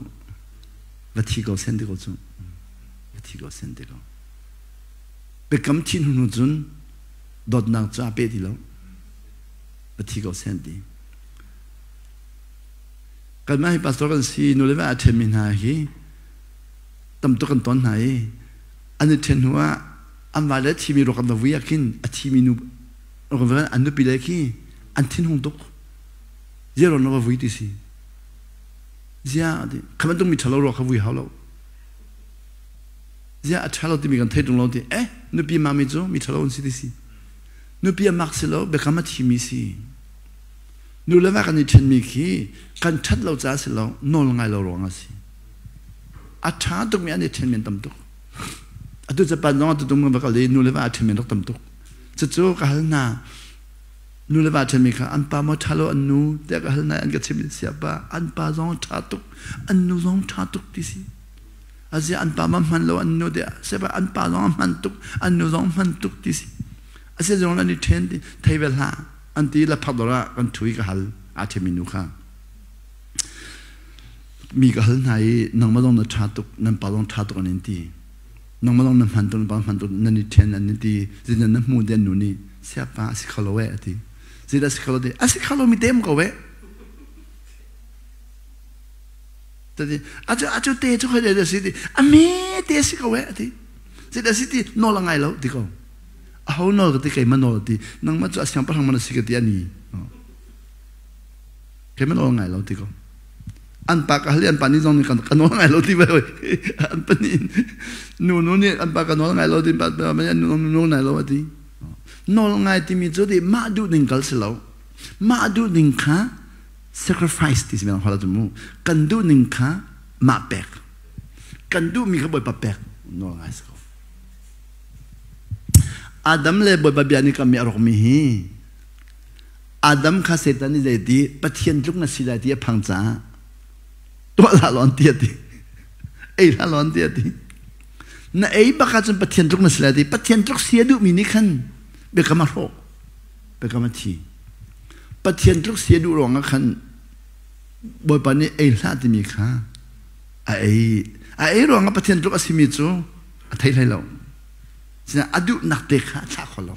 va thi ko sen ti ko cu va thi ko sen ti ko biakam thi hnu hnu cun dawtnak cu a pe ti lo va thi ko sen ti kanmah hi pastor kan si nu le va a ṭhenmi hna hi tam tuk kan ton hna i an i ṭhen hnu ah an va le thimi ruak an va vui ah khin a thimi nu an nupi le khi an thinhung tuk ziaron na va vui ti si zia ti kha bantuk mi ṭhalo ruak kha vui hau lo zia a ṭhalo timi kan thei ṭung lo ti eh nupi mami cu mi ṭhalo an si ti si nupi a mak si lo biakam a thimi si nu le va kan i ṭhenmi khi kan ṭhat lo caah si lo nawl ngai lo ruang a si a ṭha tukmi an i ṭhenmi an tam tuk atu Japan zong atu tum kan va kal i nu le va a ṭhenmi an rak tam tuk cucu ka hal hna nu le va ṭhenmi kha an pa maw ṭha lo an nu tiah ka hal hna an ka chim siapa an pa zong ṭha tuk an nu zong ṭha tuk ti si azia an pa ma hman lo an nu tiah siapa an pa zong a hman tuk an nu zong hman tuk ti si asia zong an i ṭhen ti thei ve hlah an ti la phak dor ah kan ṭhu i ka hal aa ṭhenmi nu kha Mi ka hal hna i nangmah zong na ṭha tuk, nan pa zong ṭha tuk an in ti. Nangmah zong na hman tuk, nan pa hman tuk, nan i ṭhen an in ti. Zeitin na hmu ti an nu nih siapa a si kho lo eh a ti. Zeidah a si kho lo ti? A si kho lomi te um ko eh. Tati acu acu te cu khoi a si ti a me te si ko eh a ti. Zeidah a si ti nawl a ngai lo ti ko. A ho nawl ka ti keimah nawl ti. Nangmah cu a siangpahrang man a si ka ti ani. Keimah nawl ngai lo ti ko. An pa ka hal i an pa nih zong nih ka nawl ngai lo ti ve an pa nih nu nu nih an pa ka nawl ngai lo ti pa nih nu nawl ngai lo a ti. Nawl ngai timi cu ti mah duh ning kal si lo. Mah duh ning kha sacrifice ti si mi hol mu. Kan duh ning kha mah pek. Kan duh mi kha Bawipa pek nawl ngai si ko. Adam le Bawipa bia nih kam i a rawk mi hi Adam kha Satan nih zeiti Pathian tluk na si lai ti a phang caah tuah hlah law an ti a ti. Ei hlah law an ti a ti. Na ei bak ahcun Pathian tluk na si lai ti. Pathian tluk si a duhmi nih khan biakam a hrawh. Biakam a thi. Pathian tluk si a duh ruangah khan Bawipa nih ei hlah timi kha a ei. A ei ruangah Pathian tluk a simi cu a thei hlei lo. Sinain a duhnak te kha a thlah kho lo.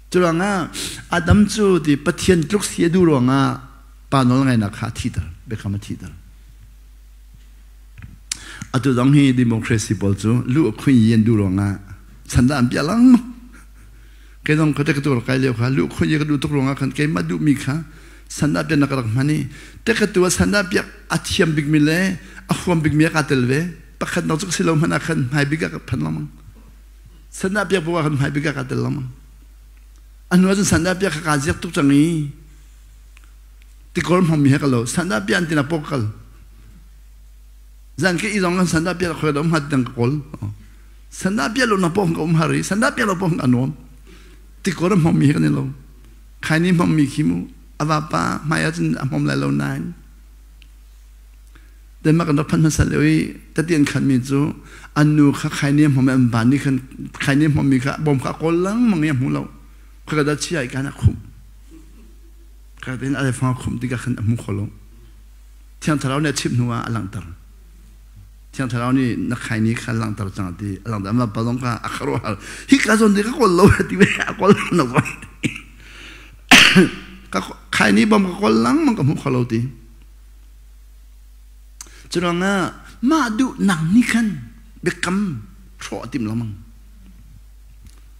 Curuangah Adam cu ti Pathian tluk si a duh ruangah pa nawlngaihnak kha a thiter, biakam a thiter. Atu zong hi democracy pawl cu lu a khui an duh ruangah chan dah an piah lengmang. Kei zong khuate ka tu kai lio kha lu khui ka duh tuk ruangah khan keimah duhmi kha sandah piaknak ka rak hman i te ka tu ah sandah piak a thiam bikmi le a huam bikmi ah kaa tel ve. Pakhat nak cu ka si lo hmanh ah khan hmai bik ah ka phan lengmang. Sandah piak bu ah khan hmai bik ah kaa tel lengmang. A hnu ahcun sandah piak kha kaa ziak tuk cang i tikor hmangmi he ka lo. Sandah piak an tinak paoh ka kal. Zan ke i zong kan sandah piak khoi da um hat dang ka kawl. Sandah piak lo na paoh ka um har i sandah piak lo paoh ka nuam. Tikor hmangmi he kan i lo. Khaini hmangmi khi mu a vapa hmai ahcun a hmom lai lo nain Denmark kan rak phanh hmasa lio i tati an khanmi cu an nu kha khaini hmom an van nih khan khaini hmommi kha bawm kha a kawl lengmang i a hmu lo. Khaka dah chia i kan a khumh. Khaka tein a fang a khumh tikah khan a hmu kho lo. Thiang Thlarau nih a chimh hnu ah a langhter. Thiang Thlarau nih na khaini kha langhter cang ti a langhter. Amah pa zong kha a khuaruahhar. Hi ka zawn ti ka kawl lo ti ve a kawl lo ka khaini bom ka kawl lengmang ka hmu kho lo ti. Curuangah mah duhnak nih khan biakam hrawh a timh lengmang.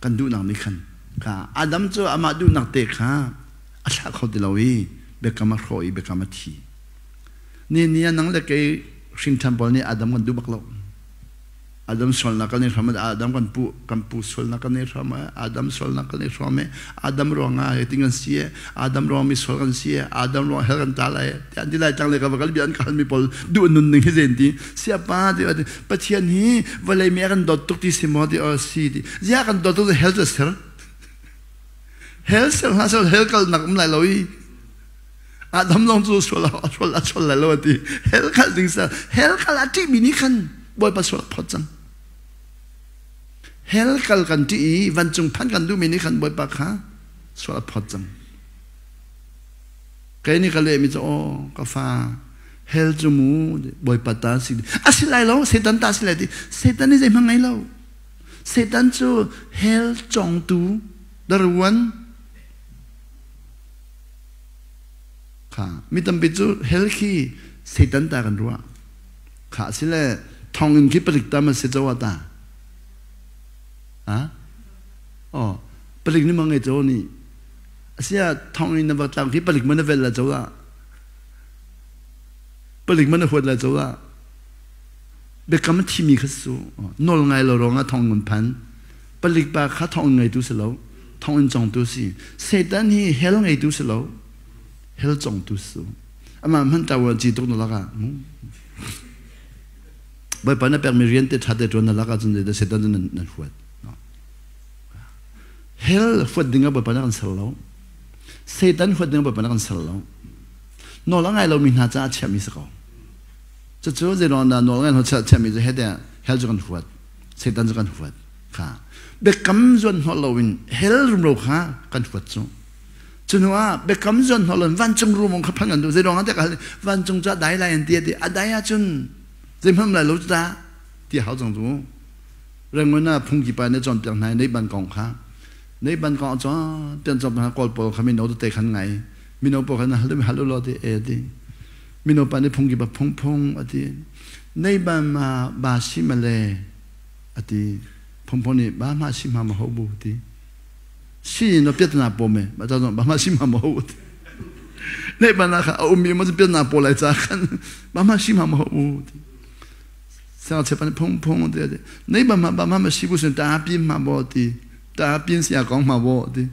Kan duhnak nih khan kha Adam cu amah duhnak te kha a thlah kho ti lo i biakam a hrawh i biakam a thi. Ni ni ah nang le kei hrinṭhan pawl nih Adam kan duh bak lo. Adam sualnak kan i hram Adam kan pu kan pu sualnak kan i hram Adam sualnak kan i hrawm i Adam ruangah hi ting kan si Adam ruang mi sual kan si Adam ruang hell kan tla lai ti an ti lai tlang le ka va bia an ka hal mi pawl duh nun ning hi zen ti siapa ti Pathian hi vawlei mi a kan dawt tuk ti si maw ti o si ti zia kan dawt tuk hell cu ser hell ser hna sel hell kal nak um lai lo i Adam zong cu sual a sual a sual lai lo a ti. Hell kal ding sa hell kal a ṭihmi nih khan Bawipa sual a phawt cang. Hell kal kan ṭih i vancung phan kan duhmi nih khan Bawipa kha sual a phawt cang. Kei nih ka lehmi cu aw ka fa hell cu mu Bawipa ta si a si lai lo Satan ta si lai ti Satan nih zeihmanh ngei lo. Satan cu hell congtu daruan Kha mi tampi cu hell khi Satan ta kan ruah. Kha sile thonginn khi palik tam a si cho ta. Ha? Oh, palik ni mang ngai cho ni. Asia thonginn na va tlang khi palik man na vel la cho la. Palik man na huat la cho la. Biakam thimi kha su nawl ngai lo rong ah thong ngun phan. Palik pa kha thong ngei tu si lo. Thonginn congtu si. Satan hi hell ngeitu si lo. Hell congtu si. Amah hmanh ṭavuan ci tuk na lakah. Bawipa na pekmi rian te ṭha te ṭuan na lakah cun Satan cu nan huat. Hell huat ding ah Bawipa na kan ser lo. Satan huat ding ah Bawipa na kan ser lo. Nawl a ngai lomi hna caah chiahmi si ko. Cucu zeiruang dah nawl ngai lo chiahmi cu he hell cu kan huat. Satan cu kan huat. Kha biakam zuan hnawh loin hell rumro kha kan huat cu. Cu hnu ah biakam zuan hnawh loin vancung rum kha phan kan duh. Zeiruang ah tiah vancung cu a dai lai an ti a ti. A dai ahcun zeihmanh lai lo cu ta ti hau cang cu. Rangoon ah phungki pa nih cawnpiak hna i nei ban kong kha nei ban kong cawn pian cawn hna kawl pawl kha mino tete khan ngai mino pawl khan hal hal law ti e ti mino pa nih phungki pa phung phung a ti nei ban ma ba si male a ti phungphung nih ba ma si ma ma ho bu ti si no piat na po me ba ta ba ma si ma ma ho ti nei ba na kha a um mi ma piat na po lai cha khan ba ma si ma ma ho bu ti sang che pan phung phung ti ti nei ba ma ba ma ma si bu sun ta pin ma bo ti ta pin sia kong ma bo ti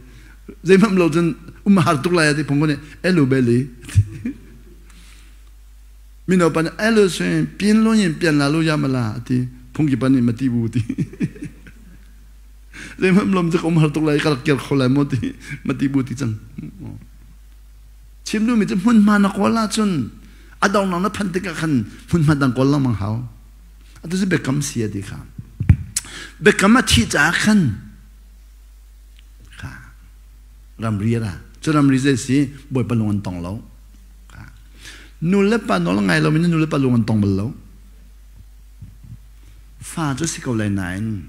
zei mam lo cun um har tuk lai ti phung ko ni elu be li Mino pa nih elu sin pin lo yin pian la lu ya ma la ti phungki pa nih ma ti bu ti zeihmanh lom cu ka um har tuk lai ka rak kir kho lai maw ti ma ti bu ti cang chim duhmi cu hmunhma na kawl ahcun a dongnak na phanh tikah khan hmunhma dang kawl lengmang hau atu cu biakam si a ti kha biakam a thih caah khan kha ramri ra cu ramri zei si bawipa lung an tong lo Nu le pa nawl ngai lomi nu le pa lung an tong bal lo. Fa cu si ko lai nain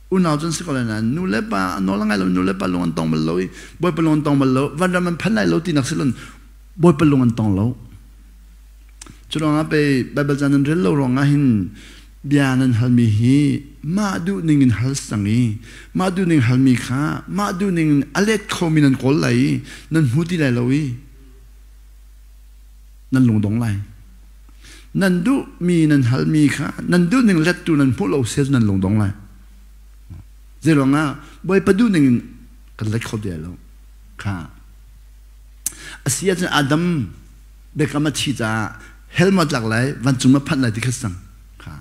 unau cu si ko lai nain nu le pa nawl ngai lomi nu le pa lung an tong bal lo i bawipa lung an tong bal lo vanram an phan lai lo tinak si lon bawipa lung an tong lo. Cu ruangah pei Baibal ca nan rel lo ruangah hin bia nan halmi hi mah duh ning in hal sang i mah duh ning halmi kha mah duh ning in a let khomi nan kawl lai i nan hmu ti lai lo i nan lungdong lai. Nan duhmi nan halmi kha nan duh ning lettu nan hmuh lo sel nan lungdong lai. Zeiruangah Bawipa duh ning in kan let kho ti lo. Kha a si ahcun Adam biakam a thi caah hell ma tlak lai vancung ma phanh lai ti kha sang kha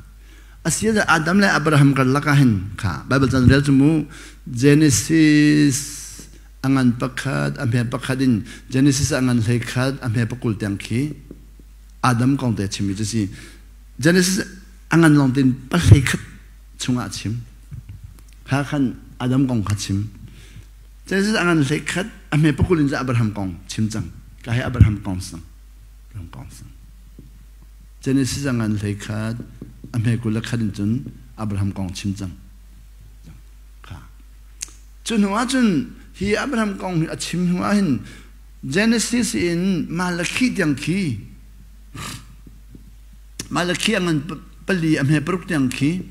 a si ahcun Adam le Abraham karlak ah hin kha Bible caan rel cu mu Genesis a ngan pakhat a hme pakhat in Genesis a ngan hlei khat a hme pakul tiang khi Adam kong te chimmi cu si Genesis a ngan lawng tin pahlei khat chungah a chim kha khan Adam kong kha chim Genesis a ngan hlei khat a hme pakul in cu Abraham kong chim cang ka he Abraham kong sang Abraham kong sang Genesis a ngan hlei khat a hme kul le khat in cun Abraham kong chim cang kha Cu hnu ahcun hi Abraham kong hi a chim hnu ahhin Genesis in Malakhi tiang khi Malakhi a ngan pali a hme paruk tiang khi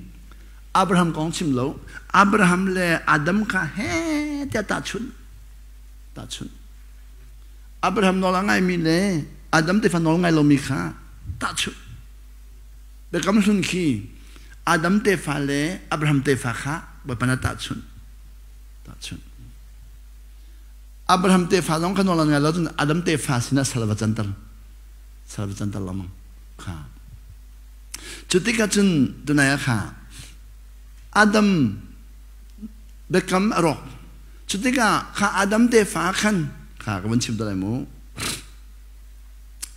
Abraham kong chim lo. Abraham le Adam kha he tiah tahchunh. Tahchunh. Abraham nawl a ngaimi le Adam tefa nawl ngai lomi kha tahchunh. Biakam hlun khi Adam tefa le Abraham tefa kha Bawipa na tahchunh. Tahchunh. Abraham tefa zong kha nawl an ngai lo cun Adam tefa sinah sal va canter. Sal va canter lengmang. Kha. Cu tikah cun tunai ah kha Adam biakam a rawk. Cu tikah kha Adam tefa khan kha ka van chim ta lai mu.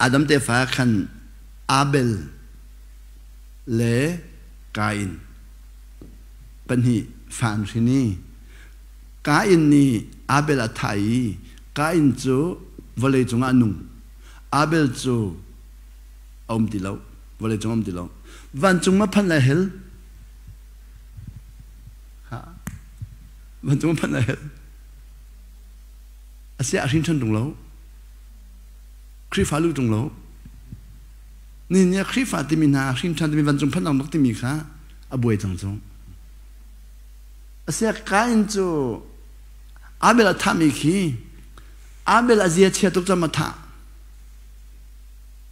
Adam tefa khan Abel le Kain pahnih fa an hrin i Kain nih Abel a thah i Kain cu vawlei cungah a nung. Abel cu a um ti lo. Vawlei cung a um ti lo. Vancung ma phanh lai hell? Ha. Vancung ma phanh lai hell? Asiah a hrin ṭhan ṭung lo. Khrihfa lu ṭung lo. Nihin ni ah Khrihfa timi hna hrin ṭhan timi vancung phanh bak timi kha a buai cang cu. Asiah Kain cu Abel a thahmi khi Abel a zia chia tuk cam a thah.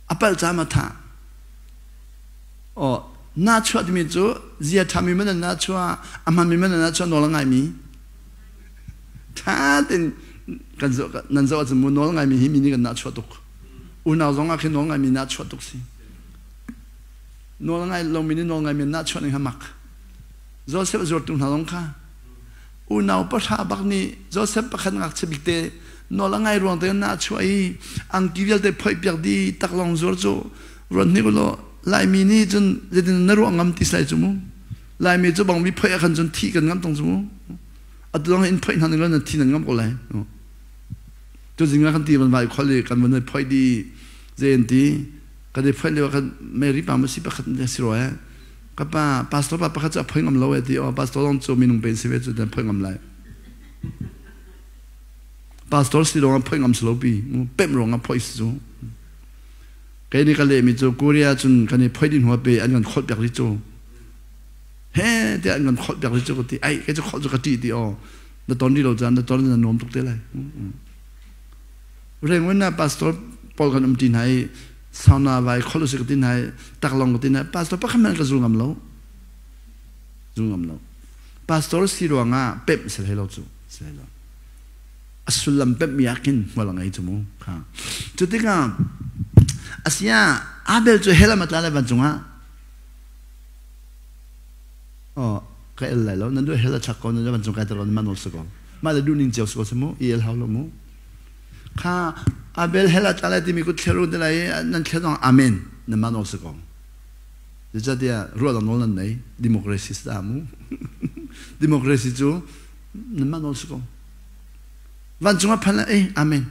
A palh cam a thah. Oh, na chuah timi cu zia ṭhami man na chuah, a hmanmi man na chuah nawl a ngaimi. Ṭha tein kan zoh nan zoh ahcun mu nawl ngaimi hi mi nih kan nah chuah tuk. Unau zong ah khin nawl ngaimi nah chuah tuk si. Nawl ngai lomi nih nawl ngaimi nah chuah ning ha mak. Joseph zuartu hna zong kha unau pahra bak nih Joseph pakhat ngakchia bik te nawl a ngai ruang te nah chuah i angki vialte phoih piak di taklong zuar cu ruat hnik ulaw Laimi nih cun zeitin na ruah ngam ti sai cu mu. Laimi cu bang mi phoih ah khan cun thih kan ngam tong cu mu. Atu dang in phoih hna ning na thi nan ngam ko lai. Tu zing ah kan ti van vai khol i kan van phoih di zei an ti kan i phoih lio khan Mary pa ma si pakhat ne si ro eh ka pa pastor pa pakhat cu a phoi ngam lo eh ti o pastor dong cu minung pen si ve cu dan phoi ngam lai pastor si dong a phoi ngam si lo pi pem rong a phoi si cu Kei nih ka lehmi cu Korea cun kan i phoih dih hnu ah pe an kan kholh piak rih cu. He tiah an kan kholh piak rih cu ka ti. Ai kei cu kholh cu ka ṭih ti aw. Na ton rih lo caan na ton na nuam tuk te lai. Rengwen na pastor pawl kan um ṭi hna i sauna vai kholh usih ka ti hna i taklong ka ti hna i pastor pakhat hmanh ka zul ngam lo. Zul ngam lo. Pastor si ruangah pemh si hlei lo cu. Si hlei lo. A sullam pemhmi ah khin hmual a ngei cu mu. Kha. Cu tikah asia Abel cu hell ah tla lai vancung ah. Oh, ka el lai lo. Nan duh hell a chak ko, nan vancung kai ter man si ko. Mah le duh ning cio si ko si mu. I el hau lo mu. Kha Abel hell a tla lai timi ku thleru te lai nan thler dong amen nan man si ko. Zeicahtiah ruah dang nawl nan nei democracy si mu. Democracy cu nan mah nawl si ko. Vancung ah phan eh amen.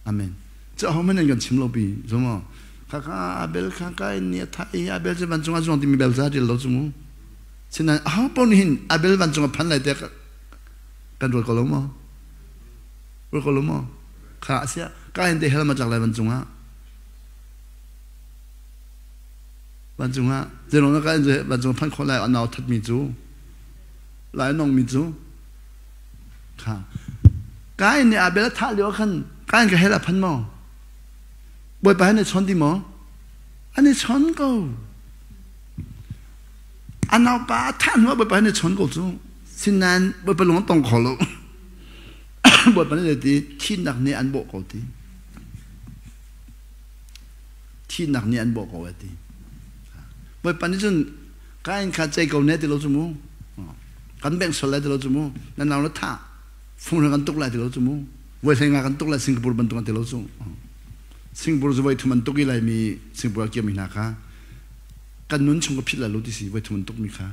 Amen. Cu aho hmanh an kan chim lo pi zumo. Kha kha Abel kha ka in ni a tha i Abel cu vancung ah zuang timi bel za ril lo cu mu. Sinain aho paoh nih hin Abel vancung ah phan lai te kan ruat ko lo maw? Ruat ko lo maw? Kha asia ka hin te hell ma tlak lai vancung ah. Vancung ah zeirong na ka in vancung phan khawh lai a nau that mi cu lai nong mi cu Kha. Kain nih Abel a thah lio ah khan Kain ka hell a phan maw? Bawipa he an i chawn ti maw? An i chawn ko. A naupa a thah hnu ah Bawipa he an i chawn ko cu. Sinain Bawipa lung a tong kho lo. Bawipa nih ti thihnak nih an bawh ko ti. Thihnak nih an bawh ko a ti. Bawipa nih cun Kain kha cei ko ne ti lo cu mu. Kan bengh sual lai ti lo cu mu. Na nau na thah. Fung kan tuk lai ti lo cu mu. Voi hlei nga kan tuk lai Singapore bantuk an ti lo cu. Singapore cu voi thum an tuk i lai mi Singapore a kiami hna kha kan nun chung ka phit lai lo ti si voi thum an tuk mi kha.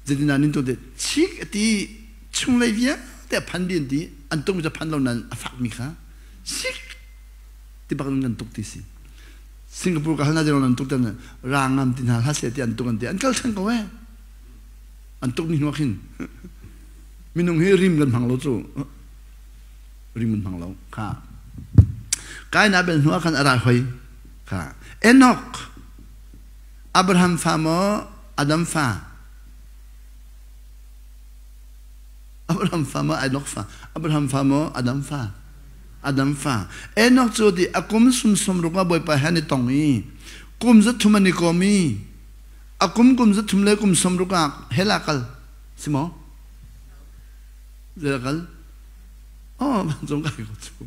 Zeitinah nin tu te chik ti chung lei vialte a phan di an ti an tuk mi cu phan lo nan a fak mi kha sik ti bak in kan tuk ti si. Singapore ka hal na nan tuk tan ra ngam ti hna hlah seh ti an tuk an ti an kal than ko eh an tuk ni hnu khin minung hi rim kan hmang lo cu rim kan hmang lo kha kai na bel hnu ah khan ara hoi kha Enoch. Abraham fa maw Adam fa? Abraham fa maw Enoch fa? Abraham fa maw Adam fa? Adam fa. Enoch cu ti a kum sum sum ruk ah Bawipa he an i tong i kum za thum an i kom i a kum kum za thum le kum sum ruk ah hell ah kal si maw? Zei kal? Oh, vancung kai ko cu.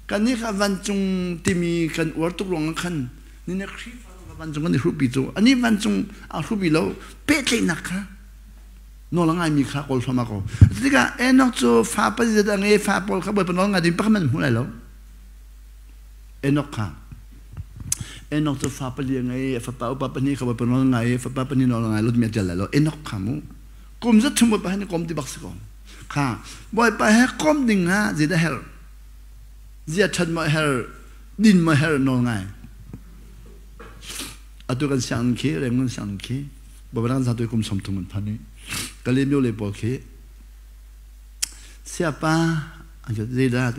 Kan nih kha vancung timi kan uar tuk ruang ah khan ni ne Khrihfa vancung kan i hruhpi cu ani vancung a hruhpi lo pehtlaihnak kha nawl a ngaimi kha kawl hram ko. Tikah Enoch cu fa pazit a ngei fa pawl kha Bawipa nawl ngai ding pakhat hmanh hmu lai lo. Enoch kha Enoch cu fa pali a ngei fapa upa pahnih kha Bawipa nawl ngai fapa pahnih nawl ngai lo timi a ṭial lai lo. Enoch kha mu kum zat chung Bawipa he ni kom ti bak si ko. Kha Bawipa he kom ding ah zeidah herh? Zia ṭhat maw herh? Din maw herh nawl ngai. Atu kan sianginn khi Rangoon sianginn khi Babalang zatu kum 30 an phan i Kalaymyo le pawl khi siapa zeidah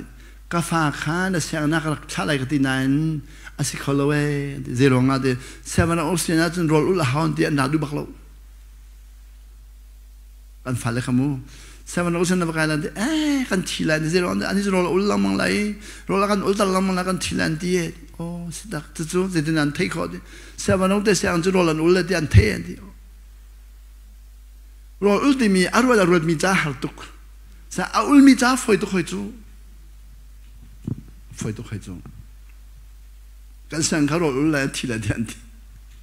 ka fa kha na sianginn ka rak thlah lai ka ti nain a si kho lo ee zei ruang ah ti sianginn Australia ahcun rawl ul a hau ti an ra duh bak lo kan fale kha mu seven ocean na va kai lan ti eh kan thi lai ni zero ani rawl ul lengmang lai rawl kan ul tar lengmang lai kan thi lai ti oh sitak cu cu zeitin an thei kho ti seven o te siang cu rawl an ul le ti an thei an ti rawl ul timi a ruat a ruat mi ca har tuk sa a ul mi ca foi tuk hoi cu foi tuk hoi cu kan siang kha rawl ul lai an thi lai ti an ti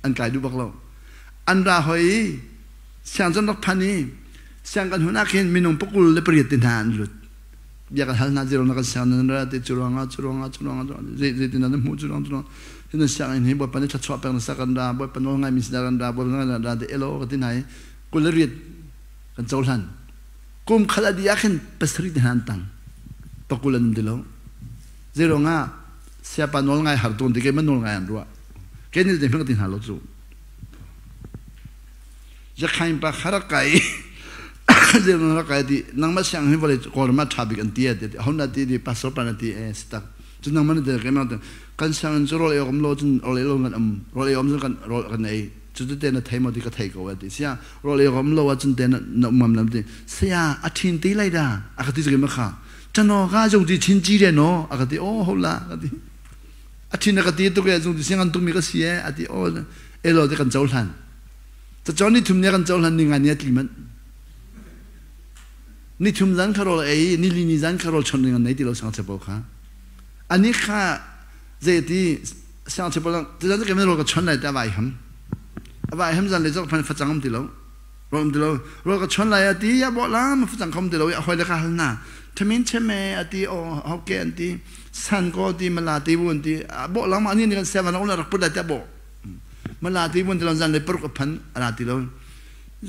an kai duh bak lo an ra hoi Siang cun rak phan i siang kan hun ah khin minung pakul le pariat te hna an lut. Bia kan hal hna zero na kan siang nan ra te cu ruangah cu ruangah cu ruangah zei zei tin nan hmuh cu ruang cu ruang hin siang in hi bawipa nih thluachuah pek na sa kan ra bawipa nawl ngai mi si kan ra bawipa nawl ra te elo ka ti hna i kul le riat kan cohlan kum khat a dih ah khin pasarih te hna an tang pakul an um ti lo zei ruangah siapa nawl ngai har tawn ti ke man nawl ngai an ruah ke ni te hmang ti hna lo cu Zakhain pa kha rak kai zeirang rak kai ti nangmah siang hi vawlei Kawlram ah ṭha bik an ti ti hon na ti ti pastor pa na ti e si tak cu nangmah na ti ke mang kan sianginn cu rawl ei awk um lo cun rawl ei lo kan um rawl ei um cun kan rawl kan ei cu cu te na thei maw ti ka thei ko ti sia rawl ei awk um lo ahcun te na um ngam lam ti saya a ṭhin ti lai da a ka ti cu ma kha chano ka jong ti chin chi re no a ka ti o ho la ka ti a ṭhin a ka ti tuk e jong ti siang an tuk mi ka si e a ti o elo te kan cohlan Cacawn ni thum ni kan cohlan ni nga ni a tli manh. Ni thum zan kha rawl ei, ni li ni zan kha rawl chon ning an nei ti lo sang chepo kha. Ani kha zei ti sang chepo lang ti zan ke rawl ka chon lai ta vai ham. A vai ham zan le zok phan facang am ti lo. Rawl am ti lo. Rawl ka chon lai ati ya bo lam facang khom ti lo ya hoi le ka hal na. Thamin cheme ati o hoke an ti san ko ti mala ti bun ti bo lam ani ni kan sevan on rak put lai ta bo. Mala ti mun ti lo zan le paruk a phan a ra ti lo.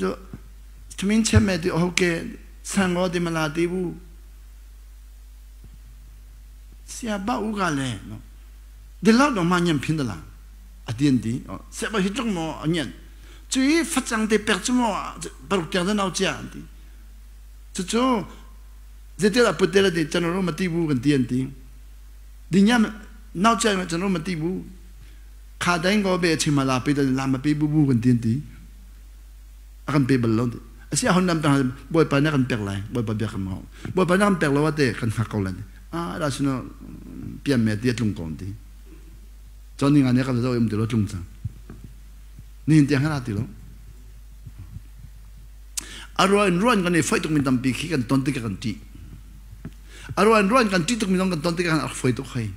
So thamin chem ti okay sango ti mala ti bu sia ba u ga le no de lo dong ma nyam phin da la a tien ti se ba hi chong mo a nyen cui facang te pek chu mo paruk tiang da nau chia ti chu chu zetel a putel ti chanoro mati bu kan ti an ti di nyam nau chia chanoro mati bu Kha deng ko be chim la pe la ma pe bu bu kan tin ti a kan pe bal lo ti asi hon nam tang bawipa na kan pek lai bawipa bia kan mau bawipa na kan pek lo te kan hngak ko lai a da sino pian me ti tlung ko ti chon ni nga ne kan zo im ti lo tlung chang ni hin tiang ra ti lo aruan ruan kan i foi tuk min tampi khi kan ton tik kan ti aruan ruan kan ti tuk min kan ton tik kan foi tuk hoi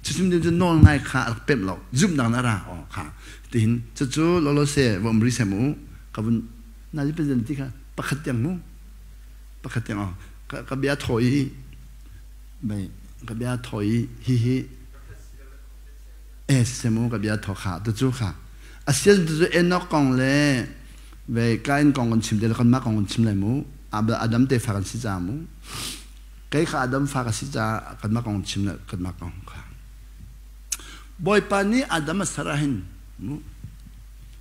Cucun cu nawl ngai kha a rak pemh lo. Zumhnak na ra aw kha. Tihin cucu lolo se vom ri sem u ka vun na ji president ti kha pakhat tiang mu pakhat tiang aw ka bia thaw i bai ka bia thaw i hi hi e sem u ka bia thaw kha tu cu kha asian tu cu Enoch kong le ve Kain kong kan chim te le kan mah kong kan chim lai mu Adam te fa kan si ca mu Kei kha Adam fa ka si caah kanmah kong chim le kanmah kong kha. Bawipa nih Adam a ser ahhin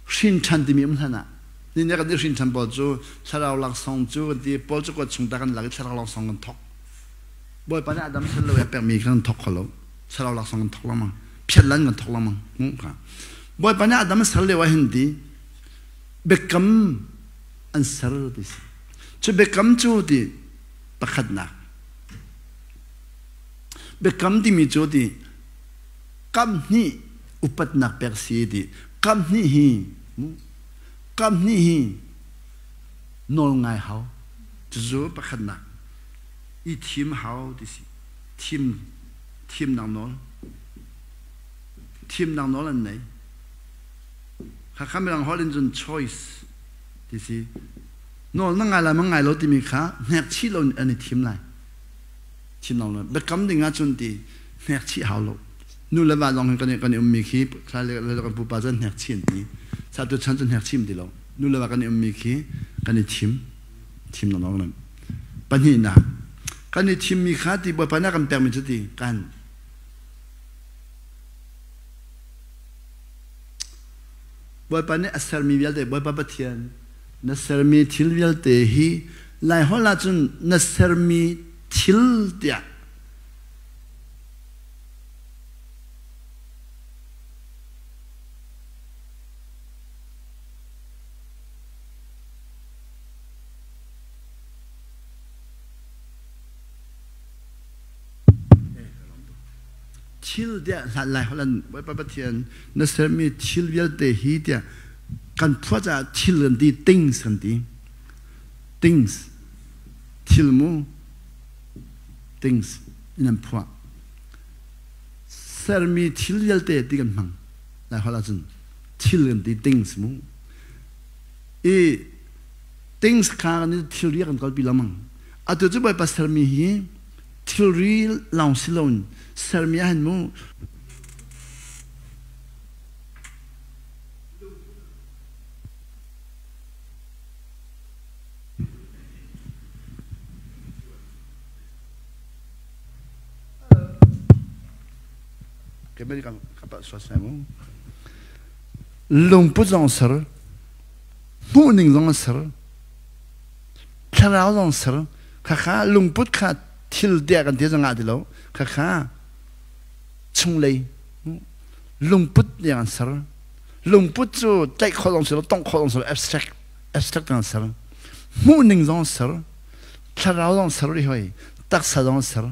hrin ṭhan timi um hlan ah ni ne kan i hrin ṭhan pawl cu thlarau laksawng cu kan ti Paul cu kuat chung ta kan lak i thlarau laksawng kan thok. Bawipa nih Adam ser lo i a pekmi kha kan thok kho lo. Thlarau laksawng kan thok lengmang. Phiat lan kan thok lengmang. Kha. Bawipa nih Adam a ser lio ah hin ti biakam an ser ti si. Cu biakam cu ti pakhatnak. Biakam timi cu ti kamhnih upatnak pek si ti kamhnih hi kamhnih hi nawl ngai hau. Cucu pakhatnak. I thim hau ti si. Thim thimnak nawl. Thimnak nawl an nei. Khakha mirang holh in cun choice ti si. Nawl na ngai lai ma ngai lo timi kha hnek chih lo an i thim lai. Thimnak nawl. Biakam ding ahcun ti hnek chih hau lo. Nu le va zong hin kan i kan i ummi khi le kan pupa cun hnek chih an ti. Sa tu chan cun hnek chih ti lo. Nu le va kan i ummi khi kan i thim. Thim nawl nawl. Pahnihnak. Kan i thimmi kha ti Bawipa nih a kan pekmi cu ti kan Bawipa nih a sermi vialte, Bawipa Pathian, na sermi thil vialte hi Laiholh ahcun na sermi thil tiah Thil tiah hlat lai holh an Bawipa Pathian na sermi thil vialte hi tiah kan phuah caah thil kan ti things kan ti things thil mu things in an phuah sermi thil vialte ti kan hmang lai holh ahcun thil kan ti things mu i things kha kan thilri kan kalpi lengmang atu cu Bawipa sermi hi thilri lawng si loin sermi ah hin mu Lungput zong ser, hmuhning zong ser, thlarau zong ser. Khakha lungput kha thil tiah kan ti zong ah ti lo. Khakha chunglei lungput tiang an ser. Lungput cu tlaih khawh zong si lo, tongh khawh zong si lo, abstract abstract an ser. Hmuhning zong ser, thlarau zong ser rih hoi, taksa zong ser.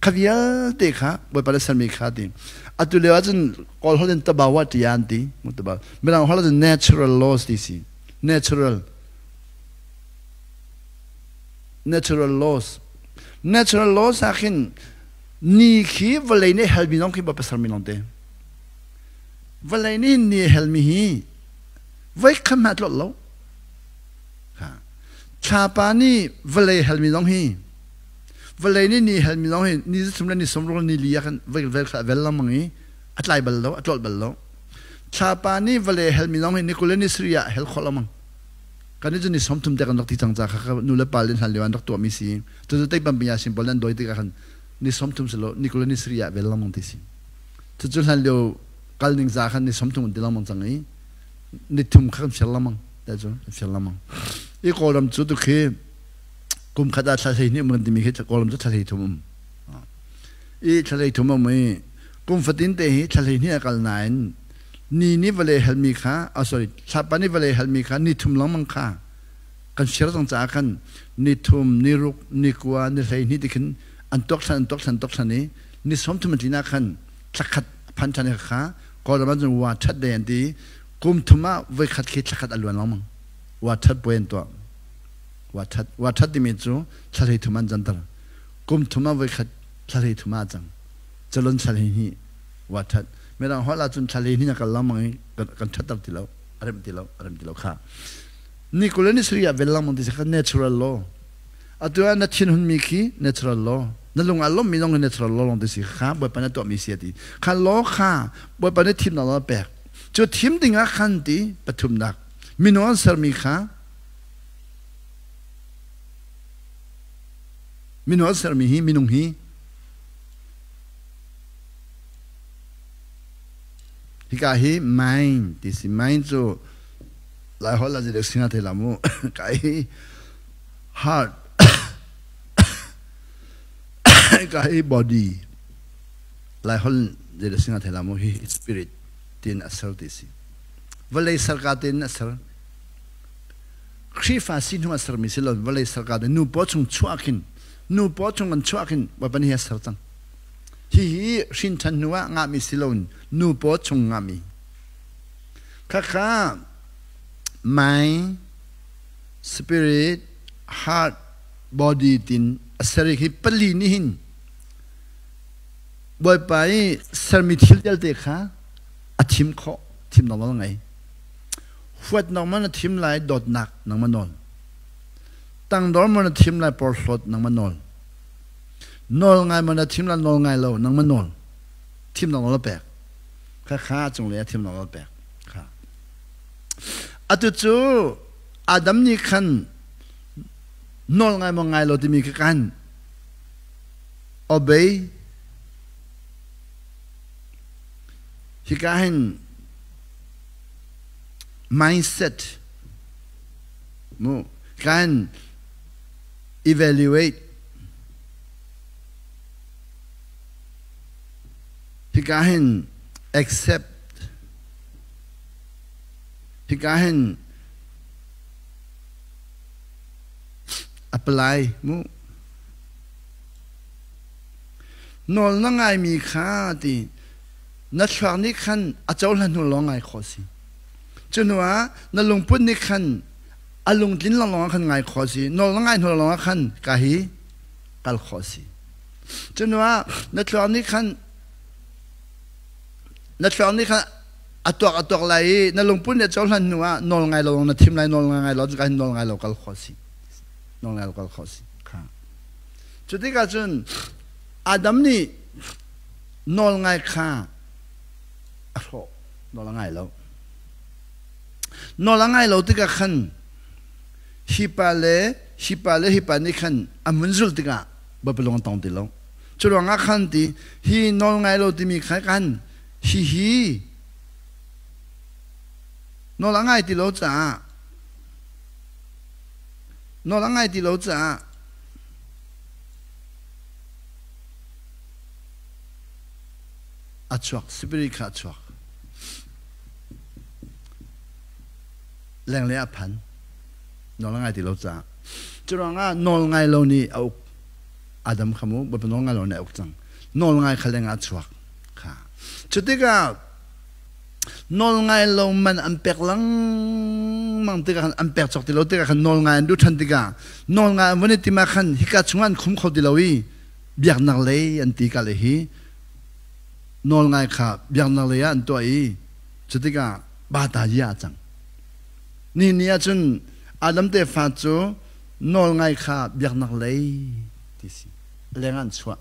Kha vialte kha Bawipa le sermi kha ti. Atu lio ahcun Kawl holh in tabawa ti an ti. Mirang holh ahcun natural laws ti si. Natural. Natural laws. Natural laws ah khin ni khi vawlei nih helmi zong khi Bawipa sermi lawng te. Vawlei nih ni helmi hi voi khat hmanh a tlolh lo. Thlapa nih vawlei helmi zong hi vawlei nih ni helmi zong hi ni zathum le ni sawmruk le ni li ah khan voi vel kha a vel lengmang i a tlai bal lo, a tlolh bal lo. Thlapa nih vawlei helmi zong hi ni 20 le ni sarih ah hel khawh lengmang. Kan nih cu ni 30 te kan rak ti cang ca kha nu le pa le hlan lio an rak tuahmi si. Cucu teipam pinya sin pawl an dawi tikah khan ni 30 si lo ni 20 le ni sarih ah vel lengmang ti si. Cucu hlan lio kal ning za khan ni 30 an ti lengmang cang i ni thum kha kan fial lengmang. Ta cu kan fial lengmang. I Kawlram cu tukhi kum khat ah thla 12 um kan timi khi Kawlram cu thla 13 um. I thla 13 um i kum fatin te hi thla 12 a kal nain ni nih vawlei halmi kha oh sorry thlapa nih vawlei halmi kha ni thum lengmang kha kan share cang caah khan ni thum ni ruk ni kua ni 12 ti khin an tuak thlan an tuak thlan tuak thlan i ni 30 an tlin ah khan thla khat phan than kha Kawlram ah cun wa that day an ti kum thum ah voi khat khi thla khat a luan lengmang wa that puai an tuah wa that wa that timi cu thla 13 an canter kum thum ah voi khat thla 13 ah cang calon thla 12 wa that mirang holh ahcun thla 12 na kal lengmang i kan thatter ti lo a rem ti lo a rem ti lo kha ni 20 le ni sarih ah vel lengmang ti kha natural law atu ah na thin hun mi khi natural law na lung ah lawmmi zong hi natural law lawng ti si kha bawipa na tuahmi si ti kha law kha bawipa nih thimnak law pek cu thim ding ah khan ti pathumnak minung an sermi kha minung an sermi hi minung hi Hika hi mind ti si mind cu Laiholh ah zeidah singa thei la mu ka hi heart ka hi body Laiholh zeidah singa thei la mu hi spirit. Tiin a ser ti si. Vawlei sarka tein a ser. Khrihfa si hnu a sermi si lo vawlei sarka te nu paw chung chuah khin nu paw chung kan chuah khin Bawipa nih a ser cang. Hihi hrin ṭhan hnu ah ngahmi si loin nu paw chung ngahmi. Khakha mind, spirit, heart, body tin a ser hi pali nih hin Bawipa i sermi thil vialte kha a thim khawh, thim nawl ngei. Huatnak man a thim lai, dawtnak nangmah nawl. Tangdor man a thim lai, porhlawt nangmah nawl. Nawl ngai man a thim lai, nawl ngai lo nangmah nawl. Thimnak nawl a pek. Kha kha a cunglei ah thimnak nawl a pek. Kha. Atu cu Adam nih khan nawl ngai maw ngai lo timi kha kan obey hika hin mindset mu kan evaluate hika hin accept hika hin apply mu Nawl na ngaimi kha ti na thluak nih khan a cohlan hnu lawng ngai khawh si. Cu hnu ah na lungput nih khan a lungtlin lawnglawng ah khan ngai khawh si. Nawl na ngai hnu lawng ah khan ka hi kal khawh si. Cu hnu ah na thluak nih khan na thluak nih khan a tuak a tuak lai i na lungput nih a cohlan hnu ah nawl ngai lo lawng na thim lai nawl ngai lo ka hin nawl ngai lo kal khawh si. Nawl ngai lo kal khawh si. Kha. Cu tikah cun Adam nih nawlngai kha a hrawh, nawl a ngai lo. Nawl a ngai lo tikah khan hi pa le hi pa le hi pa nih khan an vun zulh tikah Bawipa lung an tong ti lo. Cu ruangah khan ti hi nawl ngai lo timi kha khan hi hi nawl a ngai ti lo caah nawl a ngai ti lo caah A chuak, spirit kha a chuak. Lenglei a phan. Nawl a ngai ti lo caah. Cu ruangah nawl ngai lo nih a uk. Adam kha mu, Bawipa nawl ngai lo nih a uk cang. Nawl ngai kha lengah a chuak. Kha. Cu tikah Nawlngai lo man an pek lengmang tikah khan an pek cawk ti lo tikah khan nawlngai an duh ṭhan tikah nawlngai an vun i tim ah khan hika chungah an khum kho ti lo i biaknak lei an ti ka le hi nawlngai kha biaknak lei ah an tuah i cu tikah bata yi ah cang. Ni ni ah cun Adam tefa cu nawlngai kha biaknak lei ti si leng an chuah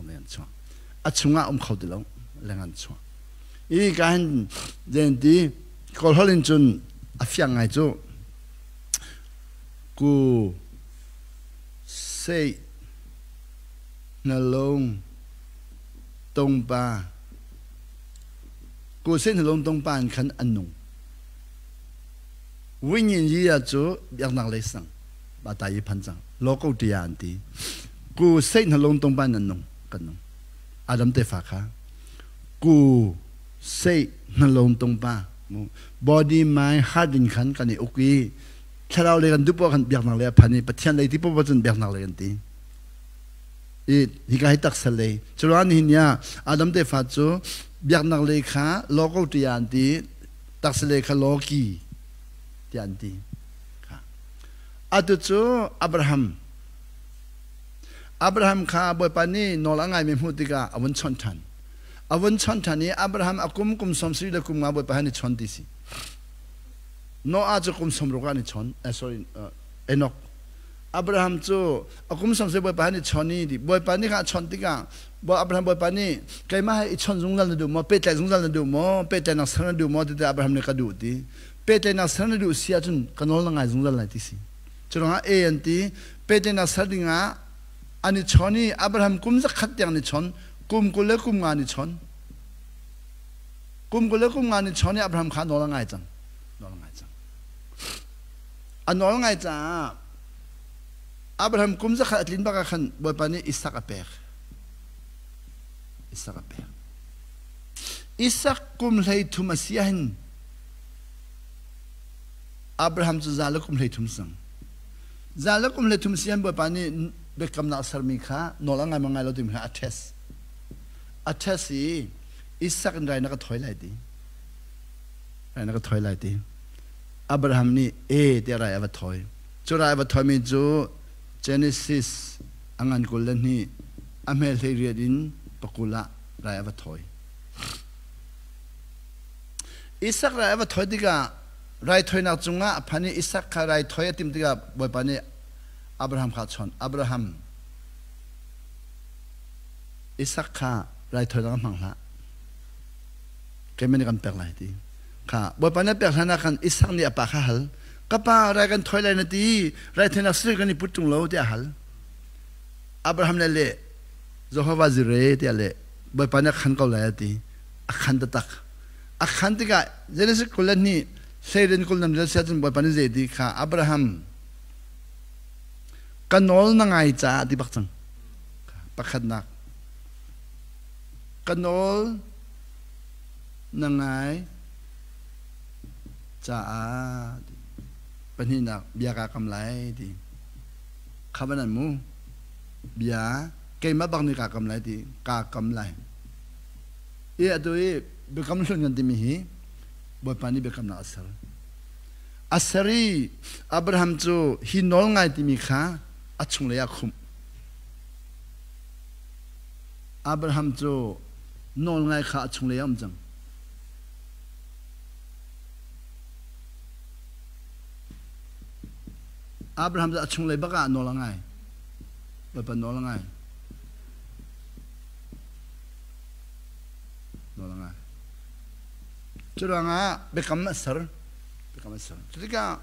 leng an chuah a chungah um kho ti lo leng an chuah. I ka hin zen ti Kawlholh in cun a fiang ngai cu ku sei hnalung tungpa ku sei hnalung tungpa in khan an nung wingin yi ah cu biaknak lei sang ba ta yi phan cang loco tia an ti ku sei hnalung tungpa in an nung kan nung Adam tefa kha ku sei hnalom tungpa body mind heart in khan kan i uk i thlarau le kan duh poah khan biaknak le a phan i Pathian lei ti poah cun biaknak lei kan ti i hika hi taksa lei curuang nihin ni ah Adam tefa cu biaknak lei kha logo tiah an ti taksa lei kha loki tiah an ti atu cu Abraham Abraham kha Bawipa nih nawl a ngaimi hmuh tikah a vun chawnh ṭhan. A vun chawnh ṭhan i Abraham a kum kum 70 le kum nga Bawipa han i chawn ti si. Noah cu kum 60 ah an i chawn. Sorry, Enoch. Abraham cu a kum 70 Bawipa han i chawn i Bawipa nih kha a chawnh tikah Abraham Bawipa nih keimah he i chawnh zungzal na duh maw pehtlaih zungzal na duh maw pehtlaihnak ser na duh maw ti Abraham nih ka duh ti pehtlaihnak ser na duh si ahcun ka nawl na ngai zungzal lai ti si Cu ruangah A an ti. Pehtlaihnak ser dingah an i chawn i Abraham kum zakhat tiang an i chawn, kum 20 le kum nga an i chawn. Kum 20 le kum nga an i chawn i Abraham kha nawl a ngai cang. Nawl a ngai cang. A nawl ngai caah Abraham kum zakhat a tlin bak ah khan Bawipa nih Isak a pek. Isak a pek. Isak kum 13 a si ahhin Abraham cu za le kum 33 sang. Za le kum 33 si an Bawipa nih biakamnak sermi kha nawl a ngai ma ngai lo timi kha a test. A test i Isak in rai na ka thawi lai ti. Rai na ka thawi lai ti. Abraham nih e tiah rai a va thawi. Cu rai a va thawimi cu Genesis a ngan 22 a hmel 18 in pakul ah rai a va thawi. Isak rai a va thawi tikah raithawinak cungah a phan i Isak kha raithawi a timh tikah Bawipa nih Abraham kha a chawnh. Abraham, Isak kha raithawinak ah hmang hlah. Keimah nih kan pek lai ti. Kha Bawipa nih a pek hlan ah khan Isak nih a pa kha hal. Ka pa rai kan thawi lai na ti, raithawinak sui kan i put ṭung lo tiah a hal. Abraham le leh Jehovah Jireh tiah leh Bawipa nih a khan ko lai a ti. A khan taktak. A khan tikah Genesis 22 hleirian kul nam rel siah cun Bawipa nih zei ti kha Abraham ka nawl na ngai caah ti bak cang. Pakhatnak ka nawl na ngai caah pahnihnak bia kaa kam lai ti. Kha van an mu bia keimah bak nih kaa kam lai ti kaa kam lai. I atu i biakam hlun kan timi hi Bawipa nih biakamnak a ser. A ser i Abraham cu hi nawl ngai timi kha a chunglei ah khumh. Abraham cu nawl ngai kha a chunglei ah um cang. Abraham cu a chunglei bak ah nawl a ngai. Bawipa nawl a ngai. Nawl a ngai. Cu ruangah biakam a ser. Biakam a ser. Cutikah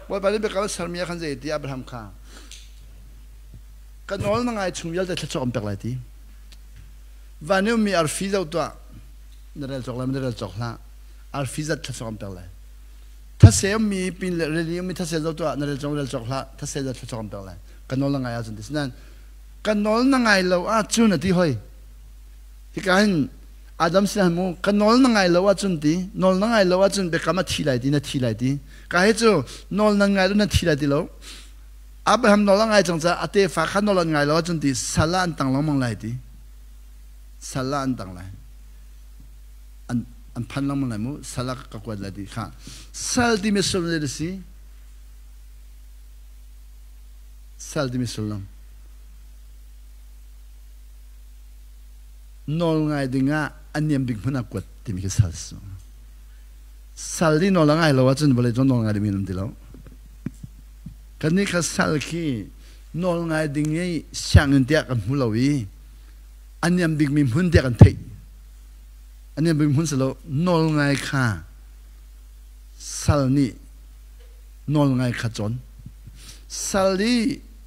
Bawipa nih biakam a sermi ah khan zei ti Abraham kha ka nawl na ngai chung vialte thluachuah kan pek lai ti. Van i ummi arfi zoh tuah na rel cawk lai na rel cawk hlah. Arfi zat thluachuah kan pek lai. Thase ummi pin le rili ummi thase zoh tuah na rel cawk rel cawk hlah. Thase zat thluachuah kan pek lai. Ka nawl na ngai ahcun ti. Sinain ka nawl na ngai lo ahcun a ti hoi. Hika hin Adam sin mu ka nawl na ngai lo ahcun ti nawl na ngai lo ahcun biakam a thi lai ti na thi lai ti ka hi cu nawl nan ngai lo na thi lai ti lo Abraham nawl a ngai cang caah a tefa kha nawl an ngai lo ahcun ti sal ah an tang lengmang lai ti sal ah an tang lai an an phan lengmang lai mu sal ah ka kuat lai ti kha sal timi sullam zei si sal timi sullam nawl ngai dingah a niam bik hmun ah kuat timi khi sal si. Sal i nawl a ngai lo ahcun vawlei cung nawl ngai ding in um ti lo. Kannih kha sal khi nawl ngai ding i sianginn tiah kan hmu lo i a niam bikmi hmun tiah kan theih. A niam bikmi hmun si lo, nawl ngai kha sal nih nawl ngai kha cawn. Sal i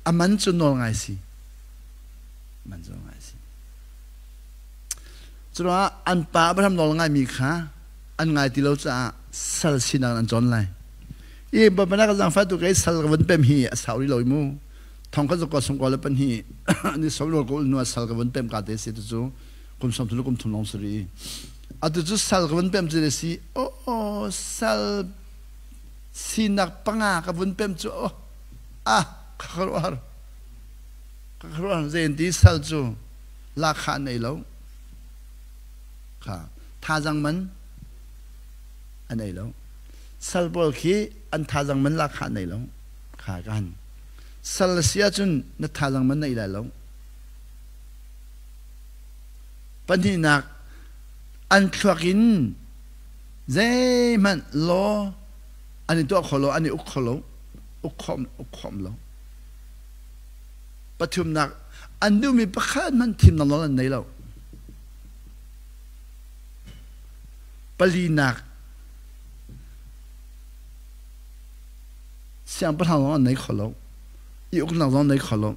a man cu nawl ngai si. Man cu ngai si. Curuangah an pa Abraham nawl ngaimi kha an ngai ti lo caah sal sinak an cawn lai. I Bawipa na ka zaangfah tu kei sal ka vun pem hi a sau rih lo i mu. Thong ka zuk sung ko le pan hi ni som lo ko nu sal ka vun pem ka te si tu cu kum som thulu kum thum long sari. Atu cu sal ka vun pem cu si o sal sinak panga ka vun pem cu oh ah ka har Ka khuaruahhar zein ti sal cu lahkhah an ei lo. Kha thazang man an ei lo. Sal pawl khi an thazang man lahkhah an ei lo. Kha kan. Sal na si ahcun na thazang man na ei lai lo. Pahnihnak an thluak in zeihmanh law an i tuah kho lo, an i uk kho lo, uk khawm uk khawm lo. Pathumnak, an duhmi pakhat hmanh thimnak nawl an nei lo. Palinak, siangpahrang zong an nei kho lo. I uknak zong an nei kho lo.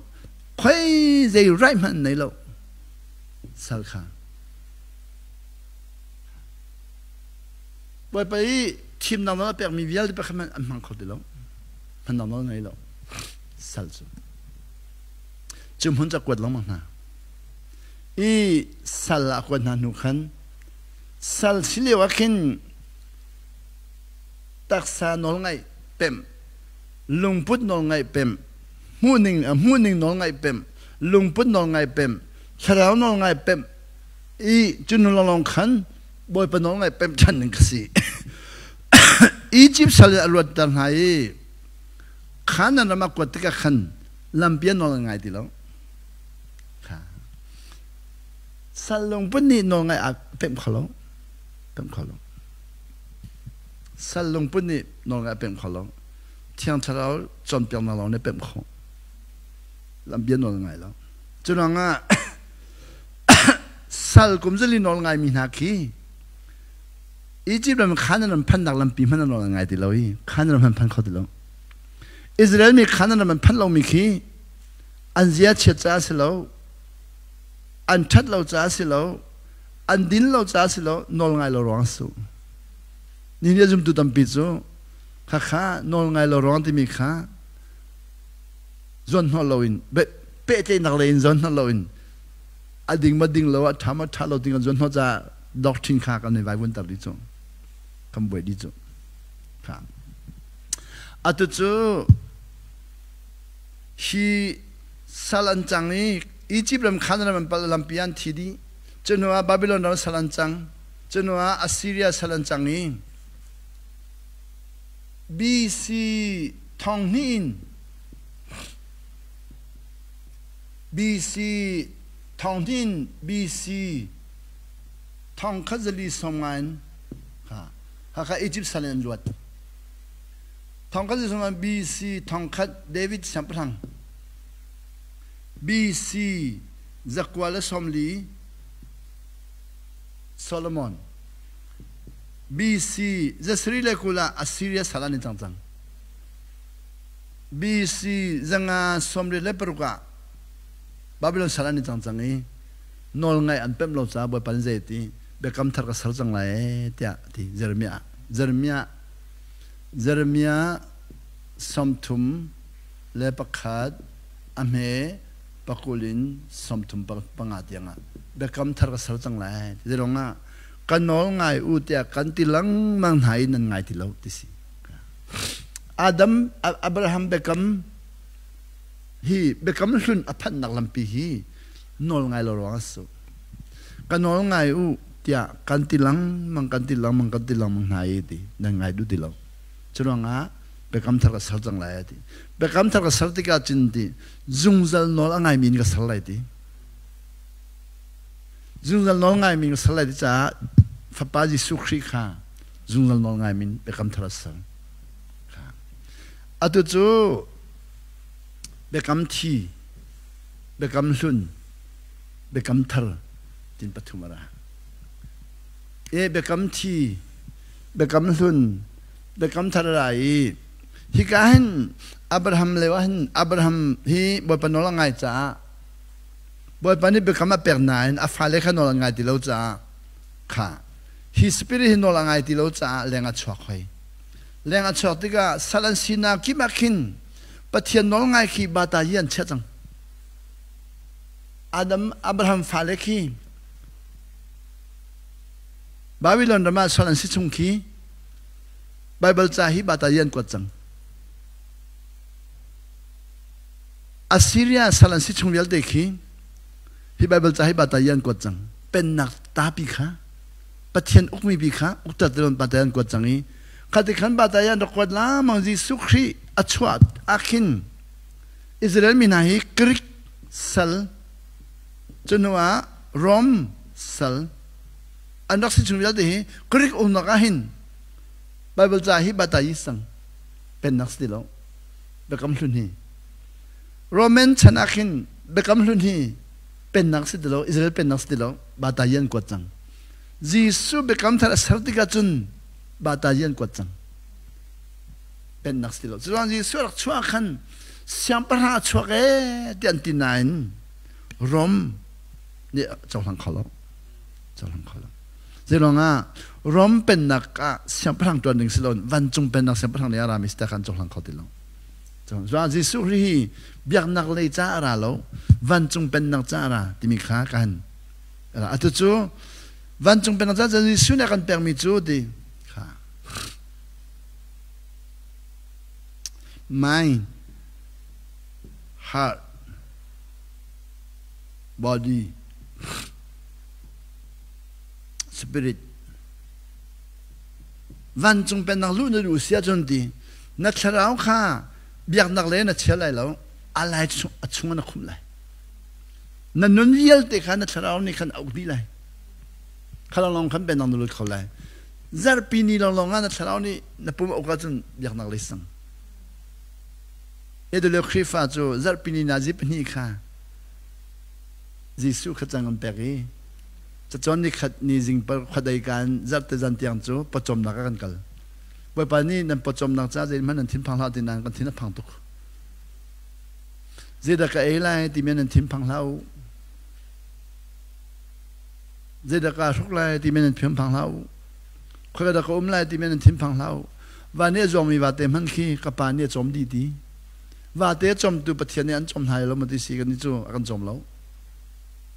Khoi zei right hmanh an nei lo. Sal kha. Bawipa i thimnak nawl a pekmi vialte pakhat hmanh an hmang kho ti lo. Hmannak nawl ngei lo. Sal cu. Cu hmun cu a kuat lengmang hna. I sal a kuat hna hnu khan Sal si lio ah khin taksa nawlngaih pemh, lungput nawlngaih pemh, hmuhning hmuhning nawlngaih pemh, lungput nawlngaih pemh, thlarau nawlngaih pemh i cu nu lawnglawng khan Bawipa nawlngaih pemh ṭhan ding ka si. Egypt sal in a luatter hna i Kanaan ram a kuat tikah khan lampi a nawl ngai ti lo. Sal lungput nih nawl ngai a pemh kho lo. Pemh kho lo. Sal lungput nih nawl ngai a pemh kho lo. Thiang Thlarau cawnpiaknak lawng nih pemh kho. Lampi a nawl ngai lo. Cu ruangah sal kum zali nawl ngaimi hna khi Egypt ram Kanaan ram phannak lampi hmanh an nawl ngai ti lo i Kanaan ram hmanh phan kho ti lo. Israel mi Kanaan ram an phanh lomi khi an zia chiat caah si lo, an ṭhat lo caah si lo, an din lo caah si lo, nawl ngai lo ruang su. Ni nih zumtu tampi cu khakha nawl ngai lo ruang timi kha zawn hnawh loin pehtlaihnak lei in zawn hnawh loin a ding ma ding lo a ṭha ma ṭha lo ti kan zawn hnawh caah doctrine kha kan i vaivunter dih cu kan buai dih cu kha atu cu hi sal an cang i Egypt ram khan ram an pal lampi an thi dih cu hnu ah Babylon ram sal an cang cu hnu ah Assyria sal an cang i BC thong hnih in BC thong hnih in BC thong khat zali sawm nga in kha kha Egypt sal in an luat thong khat zali sawm nga BC thong khat David siangpahrang BC 240 Solomon BC 220 ah Assyria sal an i cang cang BC 596 ah Babylon sal an i cang cang i nawlngaih an pemh lo caah Bawipa nih zei a ti biakam thar ka ser cang lai tiah a ti Jeremiah Jeremiah Jeremiah 31 a hme 20 in 35 tiangah biakam thar ka ser cang lai ti ruangah ka nawl ngai u tiah kan ti lengmang hna i nan ngai ti lo ti si Adam Abraham biakam hi biakam hlun a phanhnak lampi hi nawl ngai lo ruang a si ka nawl ngai u tiah kan ti lengmang kan ti lengmang kan ti lengmang hna i ti nan ngai duh ti lo cu ruangah biakam thar ka ser cang lai a ti biakam thar ka ser tikah cun ti zungzal nawl a ngaimi in ka ser lai ti zungzal nawl ngaimi in ka ser lai ti caah fapa Jesuh Khrih kha zungzal nawl ngaimi in biakam thar a ser atu cu biakam thi biakam hlun biakam thar tin pathum a ra e biakam thi biakam hlun biakam thar a ra i hika hin Abraham leo ah hin Abraham hi Bawipa nawl a ngai caah Bawipa nih biakam a pek nain a fale kha nawl an ngai ti lo caah kha hi spirit hi nawl a ngai ti lo caah leng a chuak hoi leng a chuak tikah sal an sinak kim ah khin Pathian nawl ngai khi bata hi an chiah cang Adam Abraham fale khi Babylon ram ah sal an si chung khi Bible ca hi bata hi an kuat cang Assyria sal an si chung vialte khi hi Bible ca hi bata hi an kuat cang pennak tapi kha Pathian ukmi bi kha uktat telon bata an kuat cang i khati khan bata an rak kuat lamang Jesuh Khrih a chuah ah khin Israel mi hna hi Greek sal cu hnu ah Rom sal an rak si chung vialte hi Greek umnak ah hin Bible ca hi bata yi sang pennak si ti lo biakam hlun hi Roman chan ah khin biakam hlun hi pennak si ti lo Israel pennak si ti lo bata yi an kuat cang Jesuh biakam thar a ser tikah cun bata yi an kuat cang pennak si ti lo curuang Jesuh rak chuah khan siangpahrang a chuak ee ti an ti nain Rom nih cohlang kho lo cohlang kho lo Zeiruangah Rom pennak ah siangpahrang ṭuan ding si lo vancung pennak siangpahrang nih a rami si khan cohlang kho ti lo. Cun Jesuh Khrih hi biaknak lei ca a ra lo, vancung pennak ca a ra timi kha kan atu cu Vancung pennak ca Jesuh nih a kan pekmi cu ti kha mind, heart, body, spirit. Vancung pennak luh na duh si ahcun ti na thlarau kha biaknak le na chia lai lo, a lai a chung na khumh lai. Na nun vialte kha na thlarau nih khan a uk dih lai. Kha lawnglawng khan pennak na lut kho lai. Zarhpi ni lawnglawng ah na thlarau nih na pum a uk ahcun biaknak lei sang. Edolio Khrihfa cu zarhpi ni nazi pahnih kha Jesuh kha cang an pek i cacawn ni khat ni zing khuadei kaan zarhte zan tiang cu pawcawmnak ah kan kal. Bawipa nih nan pawcawmnak caah zeihmanh nan thinphang hlah ti nain kan thin a phang tuk. Zeidah ka ei lai timi nan thinphang hlah u. Zeidah kaa hruk lai timi nan thinphang hlah u. Khoika dah ka um lai timi nan thinphang hlah u. Va nih a zuangmi vate hmanh khi ka pa nih a cawm dih ti. Vate a cawmtu Pathian nih an cawm hna lo maw ti si kan nih cu a kan cawm lo.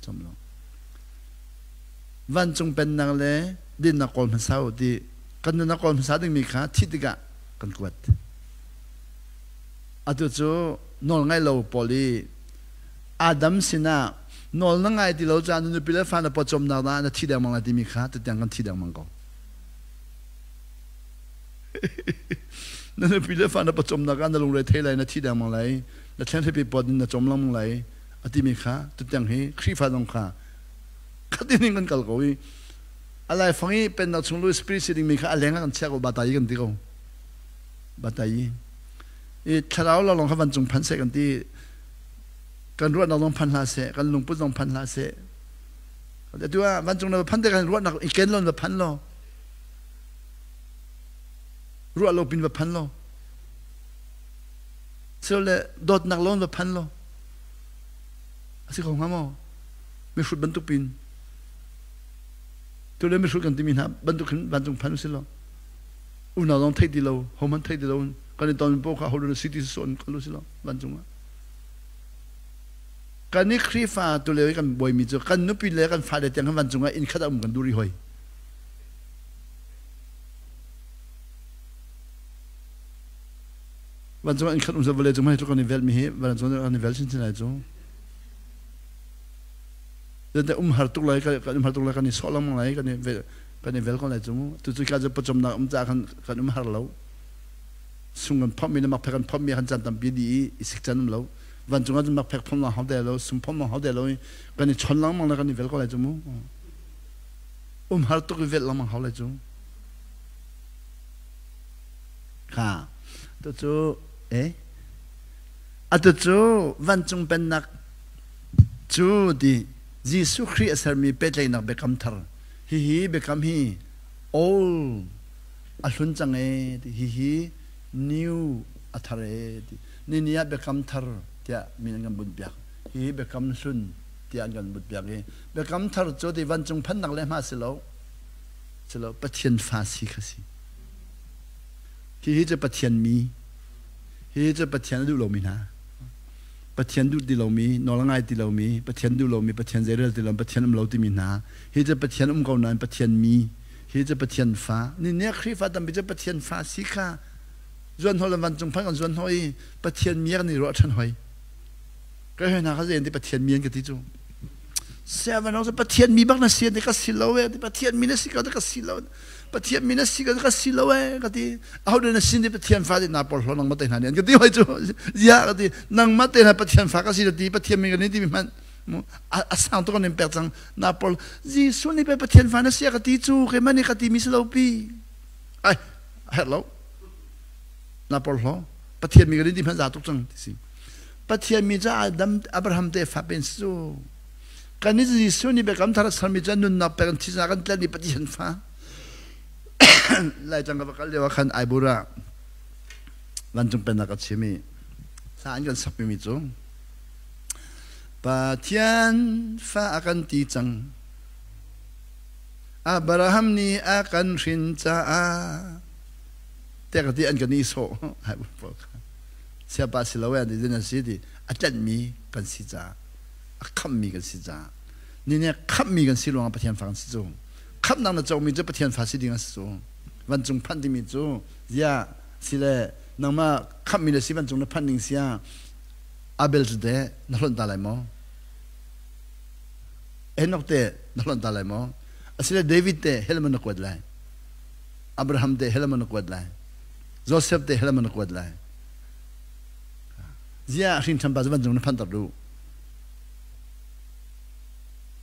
Cawm lo. Vancung pennak le dinnak kawl hmasa u ti kan nunnak kawl hmasa dingmi kha thih tikah kan kuat. Atu cu nawl ngai lo pawl i Adam sinah nawl na ngai ti lo caah na nupi le fa na pawcawmnak ah na thi dengmang lai timi kha tutiang kan thi dengmang ko. Na nupi le fa na pawcawmnak ah na lungre thei lai, na thi dengmang lai, na thlenhripi pot in na cawm lengmang lai a timi kha tutiang hi Khrihfa zong kha khatin in kan kal ko i a laifang i pennak chung lu spirit si dingmi kha a leng ah kan chiah ko batai kan ti ko batai i thlarau lawnglawng kha vancung phan seh kan ti kan ruahnak zong phan hlah seh kan lungput zong phan hlah seh atu ah vancung na phan te kan ruahnak i ken lo na phan lo ruah lo pin va phan lo sile dawtnak lon va phan lo a si kho hnga maw mihrut bantuk pin tu le mihrut kan timi hna bantuk khin vancung phan si lo unau zong theih ti lo hohmanh theih ti lo kan i ton po kha ho si ti so kan lu si lo vancung ah kan i Khrihfa tu le kan buaimi cu kan nupi le kan fale tiang kan vancung ah inn khat ah um kan duh rih hoi vancung ah inn khat um vawlei cung hmai kan i velmi hi vancung kan i vel chinchin lai cu Zante um har tuk lai kan um har tuk lai kan i sawh lengmang lai kan i kan i vel ko lai cu tu cu ka cu pawcawmnak um ca kan kan um har lo sung kan phomh mi le makphek kan phomh mi kan chan tampi di i i sik can um lo vancung ah cun makphek phomh lang hau de lo sung phomh lang hau de lo i kan i chon lengmang le kan i vel ko lai cu mu um har tuk i vel lengmang hau lai cu kha tu cu eh atu cu vancung pennak Cu ti Jesuh Khrih a sermi pehtlaihnak biakam thar hihi biakam hi old a hlun cang ee ti hihi new a thar ee ti nini ah biakam thar tiah min an kan bunh piak hihi biakam hlun tiah an kan bunh piak i biakam thar cu ti vancung phannak le hma si lo si lo Pathian fa si kha si hihi cu Pathian mi hihi cu Pathian a duh lomi hna Pathian duh ti lomi, nawl a ngai ti lomi, Pathian duh lomi, Pathian zeirel ti lomi, Pathian um lo timi hna, hi cu Pathian um ko nain Pathian mi, hi cu Pathian fa. Ni nih Khrihfa tampi cu Pathian fa si kha zuan hnaw le vancung phan kan zuan hnaw i Pathian mi kan i ruah ṭhan hoi. Kai hoi hna kha zei an ti Pathian mi an ka ti cu. Siavan cu Pathian mi bak na si an ti ka si lo e, Pathian mi na si ko ka si lo. Pathian min a si ka ka si lo ee ka ti aho na sin ti Pathian fa ti na porhlaw nangmah te hna nih an ka ti hoi cu zia ka ti nangmah te hna Pathian fa ka si ti Pathian min ka ni ti mi hmanh a sang tuk an in pek cang na por Jesuh nih pe Pathian fa na si ka ti cu keimah nih ka ti mi si lo pi ai herh lo na porhlaw Pathian mi ka ni ti hmanh za tuk cang ti si Pathian mi ca Adam Abraham te fa pen si cu Kan nih Jesuh nih biakam thar a sermi cu nunnak pek in thisa kan tlen i Pathian fa. Laitlang ka va kal lio ah khan Aibur ah vancung pennak a chim i hla an kan sakmi mi cu Pathian fa a kan ti cang Abraham nih a kan hrin caah te ka ti an kan i sawh siapa si lo e an ti an si ti a tlenhmi kan si caah a khamhmi kan si caah ni nih khamhmi kan si ruangah Pathian fa kan si cu. Khamhnak na comi cu Pathian fa si ding a si cu. Vancung phanh timi cu ziah sile nangmah khamhmi na si vancung na phanh ding sia Abel cu teh na hlonh ta lai maw? Enoch te na hlonh ta lai maw? Asile David te hell man na kuat lai? Abraham te hell man na kuat lai? Joseph te hell man na kuat lai? Ziah hrin ṭhan pa cu vancung na phanh ter duh?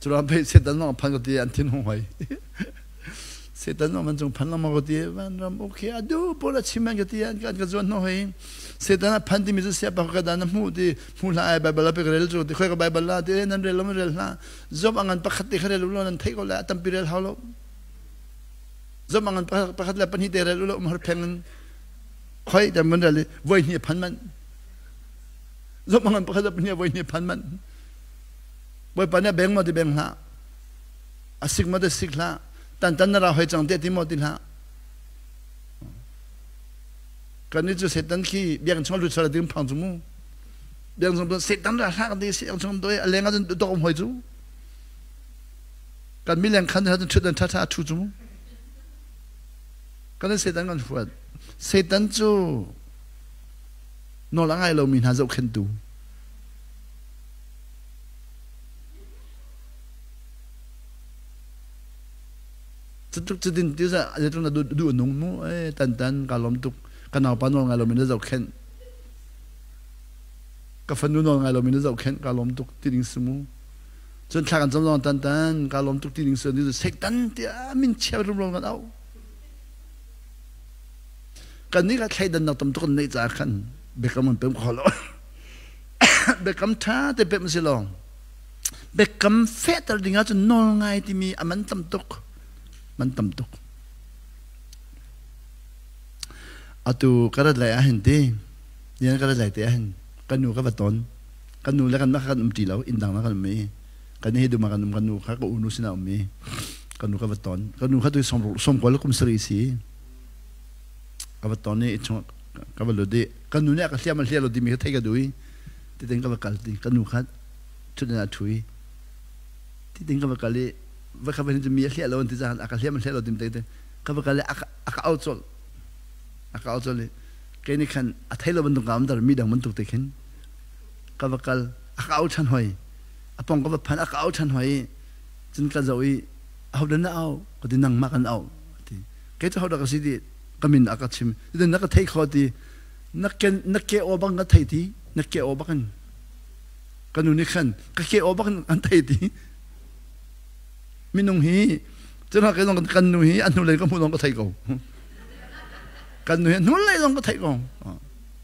Curuang pei Satan zong phan ko ti an thin hung hoi. Satan zong van cung phan lengmang ko ti vanram okay a du pawl a chim an ka ti an ka zuan hno hoi. Satan a phan timi cu siapa ka dan a hmu ti hmu hlah ai Bible a pe ka rel cu ti khoi ka Bible la ti nan rel lo man rel hlah. Job a ngan pakhat te kha rel lo nan theih ko le a tampi rel hau lo. Job a ngan pakhat le pahnih te rel lo um har pheng in khoi te man rel voi hnih phan man. Job a ngan pakhat le pahnih voi hnih phan man. Bawipa nih a beng maw ti beng hlah. A sik maw ti sik hlah. Tan tan na ra hoi cang te ti maw ti hlah. Kan nih cu Satan khi biakinn chung lut sual ding phang cu mu. Biakinn chung Satan ra hlah kan ti Satan chung doi a leng ah cun dok um hoi cu. Kan mi leng khan cun thut dan tha tha thu cu mu. Kan Satan kan huat. Satan cu nawl a ngai lomi hna zohkhentu. Cutuk cutin ti sa zeitluk na duh nung mu eh tan tan ka lawm tuk ka naupa nawl ngai lomi na zohkhenh ka fanu nawl ngai lomi na zohkhenh ka lawm tuk ti ding si mu cun thla kan cam zong tan tan ka lawm tuk ti ding si ni satan tiah min chia rumro kan au kan nih ka thleidannak tam tuk kan neih caah khan biakam kan pem kho lo Biakam ṭha te pemh si law biakam fehter ding ahcun nawl ngai timi a man tam tuk. Man tam tuk. Atu ka rat lai ahhin ti, nian ka rat lai te ahhin kan nu ka va ton. Kan nu le kan mah kha kan um ṭi lo, inn dang ah kan um i kan hi dum ah kan um, kan nu kha ka unu sinah um i kan nu ka va ton. Kan nu kha tu sawmkua le kum sarih si. Ka va ton i ka va lut i kan nu nih a ka hliam a hliah lo timi kha thei ka duh i titin ka va kal ti ka nu kha ṭhutdan ah ṭhu i titin ka va kal i va kha va hin cu mi a hliah lo an ti caah a ka hliam a hliah lo timi te ka va kal i a ka au colh a ka au colh i kei nih khan a thei lo bantuk ka um ter mi dang bantuk te khin ka va kal a ka au ṭhan hoi a pong ka va phan a ka au ṭhan hoi cun ka zoh i ahodah na au ka ti nangmah kan au ti kei cu hodah ka si ti ka min a ka chim na ka thei kho ti na ke na ke aw bang ka thei ti na ke aw bak in ka nu nih khan ka ke aw bak in an thei ti minung hi cun ke zong kan nu hi an hnu lei ka hmu zong ka thei ko kan nu hi hnu lei zong ka thei ko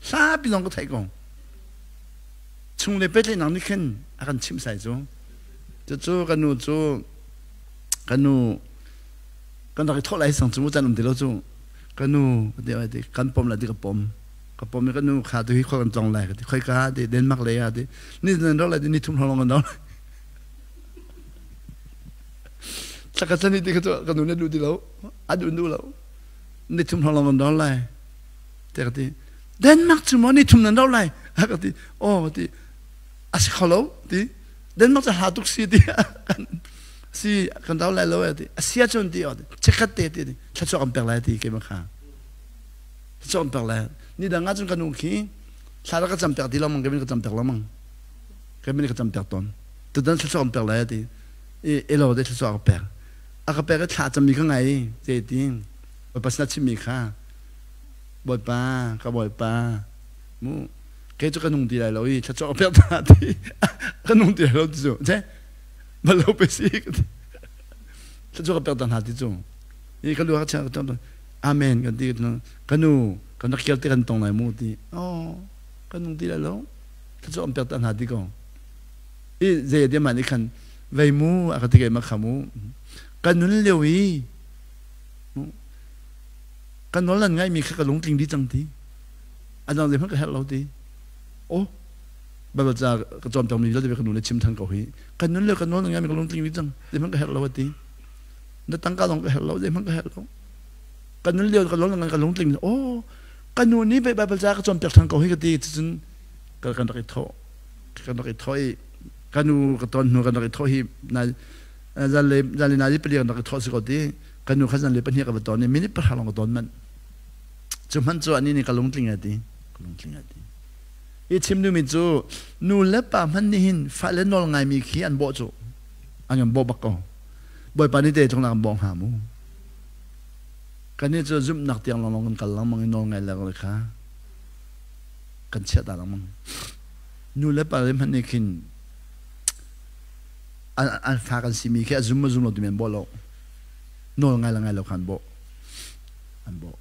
hlapi zong ka thei ko chung le pehtlaihnak nih khin a kan chimh sai cu cucu kan nu cu kan nu kan rak i thawh lai sang cu can um ti lo cu ka nu ka ti ti kan pom la ti ka pom ka pom i ka nu kha tu hi khoi kan tlong lai ka ti khoi ka ti Denmark lei ah ti ni nan ro lai ti ni thum hlong kan ro Saka chan ti ka ka nu ne du ti lo a du du lo ni thum hlong kan ro lai te ka ti Denmark cu mo ni thum nan ro lai a ka ti oh ka ti a si kho lo ti Denmark cu hla tuk si ti si kan dau lai lo ti a sia cun ti chekhat te ti thluachuah kan pek lai ti keimah kha thluachuah kan pek lai ni dang ah cun ka nu khi thla ka cam pek ti lo mang kemin ka cam pek lo mang kemin ka cam pek tawn tutan thluachuah kan pek lai ti i elo te thluachuah ka pek a ka pek i thla cam mi ka ngai te ti bawipa sinah chimmi kha bawipa ka bawipa mu kei cu ka nung ti lai lo i thluachuah ka pek ta ti ka nung ti lai lo ti cu che bal lo pe si thluachuah ka pek ta hna ti cu i ka lu ka chia ka amen kan ti ka nu kan rak kial te kan tong lai mu ti oh kan nung ti lai lo thluachuah kan pek ta hna ti ko i zei de man i khan vei mu a ka ti ke ma kha mu kan nun lio i kan nawl nan ngai mi kha ka lungtling di cang ti adang zei hmanh ka herh lo ti oh Baibal ca ka cawnpiak mi vialte ka nu le chim than ko hi kan nun le kan nawl ngai mi ka lungtling dih cang zeihmanh ka herh lo a ti na tangka zong ka herh lo zeihmanh ka herh lo kan nun lio ka nawl ngai ka lungtling oh ka nu nih Baibal ca ka cawnpiak than ko hi ka ti cun kan rak i thawh kan rak i thawh i ka nu ka ton hnu kan rak i thawh hi na Zanlei zanlei nazi pali kan rak i thawh si ko ti. Kan nu kha zanlei pahnih ka va ton i minute pahra lawng ka ton manh. Cu hmanh cu anih nih ka lungtling a ti. Ka lungtling a ti. I chim duhmi cu nu le pa hmanh nih hin fale nawl ngaimi khi an bawh cu. An kan bawh bak ko. Bawipa nih te cung an bawh hnga mu. Kannih cu zumhnak tiang lawnglawng kan kal lengmang i nawl ngai le kha kan chiah ta lengmang. Nu le pa le hmanh nih khin an fa kan simi khi a zum ma zum lo timi an bawh lo. Nawl ngai le ngai lo kha an bawh. An bawh.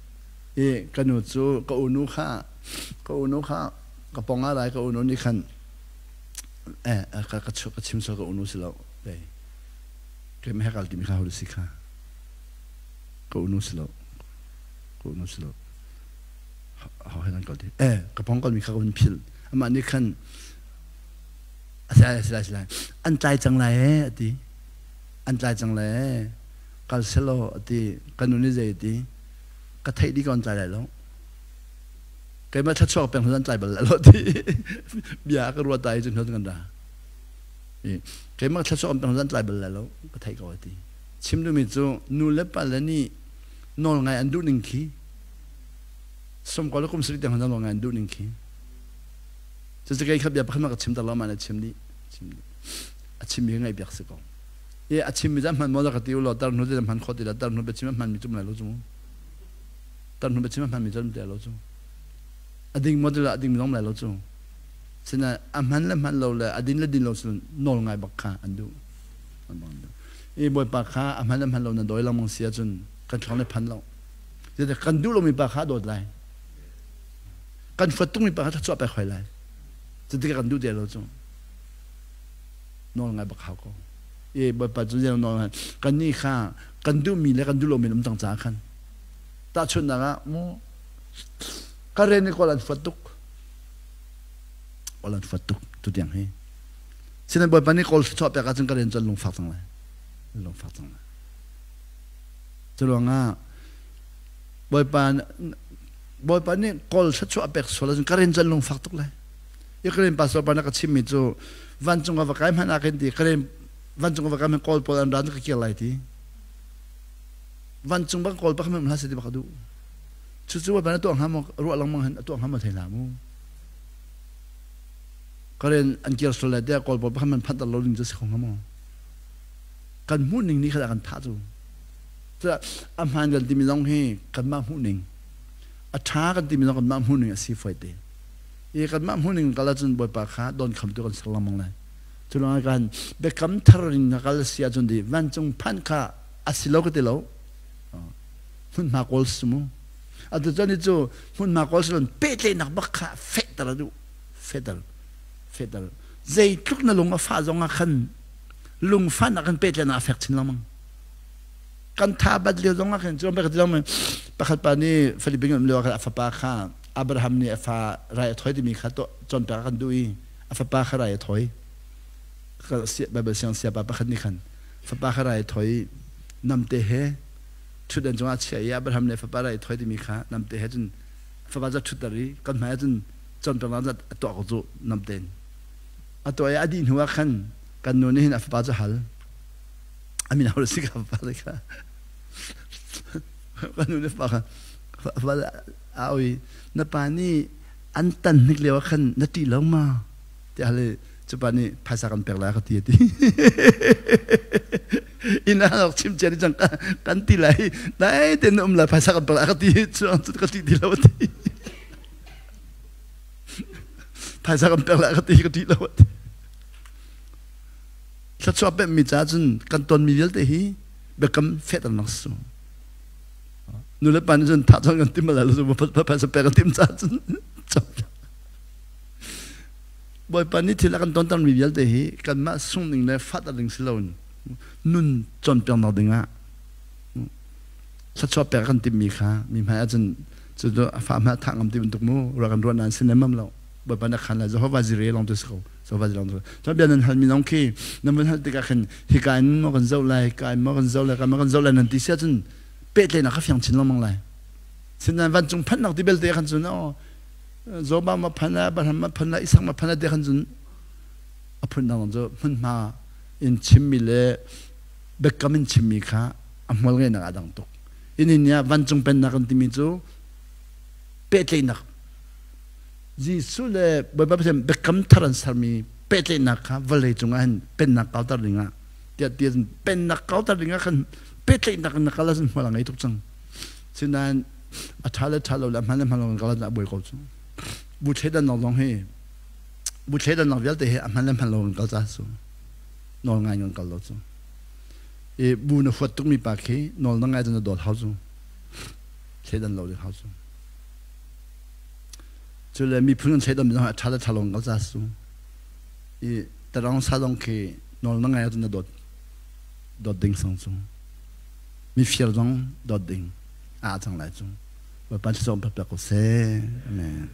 I ka nu cu ka unu kha ka unu kha ka pong ah rai ka unu nih khan eh ka ka ka chim sual ka unu si lo. Keimah he kal timi kha ho si kha. Ka unu si lo. Ka unu si lo. Ho he nan kal ti. Eh ka pong kal mi kha ka vun phil. Amah nih khan a si lai si lai an tlai cang lai ee a ti. An tlai cang lai ee. Kal selaw a ti. Ka nu nih zei a ti. Ka theih dih ko an tlai lai lo. Keimah thluachuak peng an tlai bal lai lo ti. Bia ka ruat ta i cun kan ra. Keimah thluachuak peng an tlai bal lai lo ka theih ko a ti. Chim duhmi cu nu le pa le nih nawl ngai an duh ning khi sawmkua le kum sarih tiang nawl ngai an duh ning khi cucu kei kha bia pakhat ka chim ter lo mah na chim dih chim dih a chim mi ngaih biak si ko i a chim mi cu hman maw ka ti u law tar hnu te hman kho ti la tar hnu biachim a hman mi cum lai lo cu tar hnu biachim a hman mi cu te lo cu a ding maw ti la a ding mi zong lai lo cu sina a hman le hman lo le a din le din lo sin nawl ngai bak kha an duh an bang duh i bawipa kha a hman le hman lo na dawi lengmang si ahcun kan thlong le phan lo kan duh lomi pa kha a dawt lai kan fuat tungmi pa kha thluachuah pek hoi lai cutikah kan duh te lo cu nawl ngai bak hau ko i bawipa cu zei nawl ngai kan nih kha kan duhmi le kan duh lomi um cang caah khan tahchunhnak ah mu ka rian i kawl an fuat tuk kawl an fuat tuk tutiang hi sinain bawipa nih kawl thluachuah pek ahcun ka rian cu an lungfak cang lai lungfak cang lai cu ruangah bawipa bawipa nih kawl thluachuah pek sual ahcun ka rian cu an lungfak tuk lai i ka rian pastor pa na ka chimmi cu vancung ka va kai hmanh ah khin ti ka rian vancung ka va kai hmanh kawl pawl an ra ka kir lai ti vancung bang kawl bak hmanh hlah se ti bak duh cucu bawipa na tuah hnga maw ruah lengmang hin a tuah hnga maw thei hlah mu ka rian an kir sual lai tiah kawl pawl bak hmanh phanh ter lo ding cu si kho hnga maw kan hmuh ning nih kha kan thah cu a hmaan kan timi zong hi kanmah hmuh ning a ṭha kan timi zong kanmah hmuh ning a si fawi te i kanmah hmuh ning kal ahcun Bawipa kha don khamtu kan ser lengmang lai cu lawngah kan biakam thar in na kal si ahcun di vancung phanh kha a si lo ka ti lo hmunhma kawl si mu atu cun cu hmunhma kawl si lo pehtlaihnak bak kha fehter a duh fehter fehter zeitluk na lung a fah zong ah khan lungfahnak kan pehtlaihnak a fek chin lengmang kan tha bat lio zong ah khin cu pakhat zong pakhat pa nih Philippines um lio ah a fapa kha Abraham nih a fa rai a thawi timi kha cawnpiak kan duh i a fapa kha rai a thawi Bible siang siapa pakhat nih khan fapa kha rai a thawi namte he ṭhutdan cungah a chiah i Abraham nih a fapa rai a thawi timi kha namte he cun fapa cu a ṭhutter i kan hmai ah cun cawnpiaknak a tuah ko cu namte in a tuah i a dih hnu ah khan kan nu nih hin a fapa cu hal a min ho si ka fa le kha ka nu le fa kha fa a oi na pa nih an tan hnik lio ah khan na ṭih lo ma tiah le cu pa nih phaisa kan pek lai ka ti ti inn ah rak chim cia cang kan ti lai dai te na um lai phaisa kan pek lai ka ti cu ka ṭih ti lo ti phaisa kan pek lai ka ti ka ṭih lo ti Thluachuah pemhmi caah cun kan tonmi vialte hi biakam fehternak si. Nu le pa nih cun thah cun kan tim lai lo phaisa pek kan tim caah cun Bawipa nih thil a kan tontermi vialte hi kanmah sung ding le fat ding si loin nun cawnpiaknak dingah thluachuah pek kan timmi kha mi hmai ahcun cu a fa hmai thah ngam ti bantuk mu ruah kan ruah nain si nemam lo Bawipa na khan lai Jehovah Jireh lawng tu si ko Jehovah Jireh lawng tu cun bia nan halmi zong khi nan vun hal tikah khin hika in maw kan zoh lai ka in maw kan zoh lai ka maw kan zoh lai nan ti si ahcun pehtlaihnak kha fiang chin lengmang lai sinain vancung phanhnak ti belte khan cun oh Joba ma phan lai Abraham ma phan lai Isak ma phan lai te khan cun a phun dang cu hmunhma in chimmi le Biakam in chimmi kha a hmual ngeihnak aa dang tuk. Inin nih vancung pennak kan timi cu pehtlaihnak Jesuh le Bawipa Pathian biakam thar an sermi pehtlaihnak kha vawlei cungah hin pennak kauter dingah tiah ti pennak kauter dingah khan pehtlaihnak in na kal ahcun hmual a ngei tuk cang. Sinain a ṭha le ṭha lo le a hman le hman lo in kal ahcun a buai ko cu. Bu thleidannak zong hi bu thleidannak vialte hi a hman le hman lo in kal ca su nawl ngai in kal lo cu. I bu na huat tukmi pa khi nawl na ngai cun na dawt hau cu. Thleidan lo ding hau cu. Cu le miphun an thleidan mi zong a ṭha le ṭha lo in kal ca su. I tarang sa zong khi nawl na ngai ahcun na dawt dawt ding sang cu. Mifir zong dawt ding a cang lai cu. Bawipa thluachuah pek ko seh. Amen.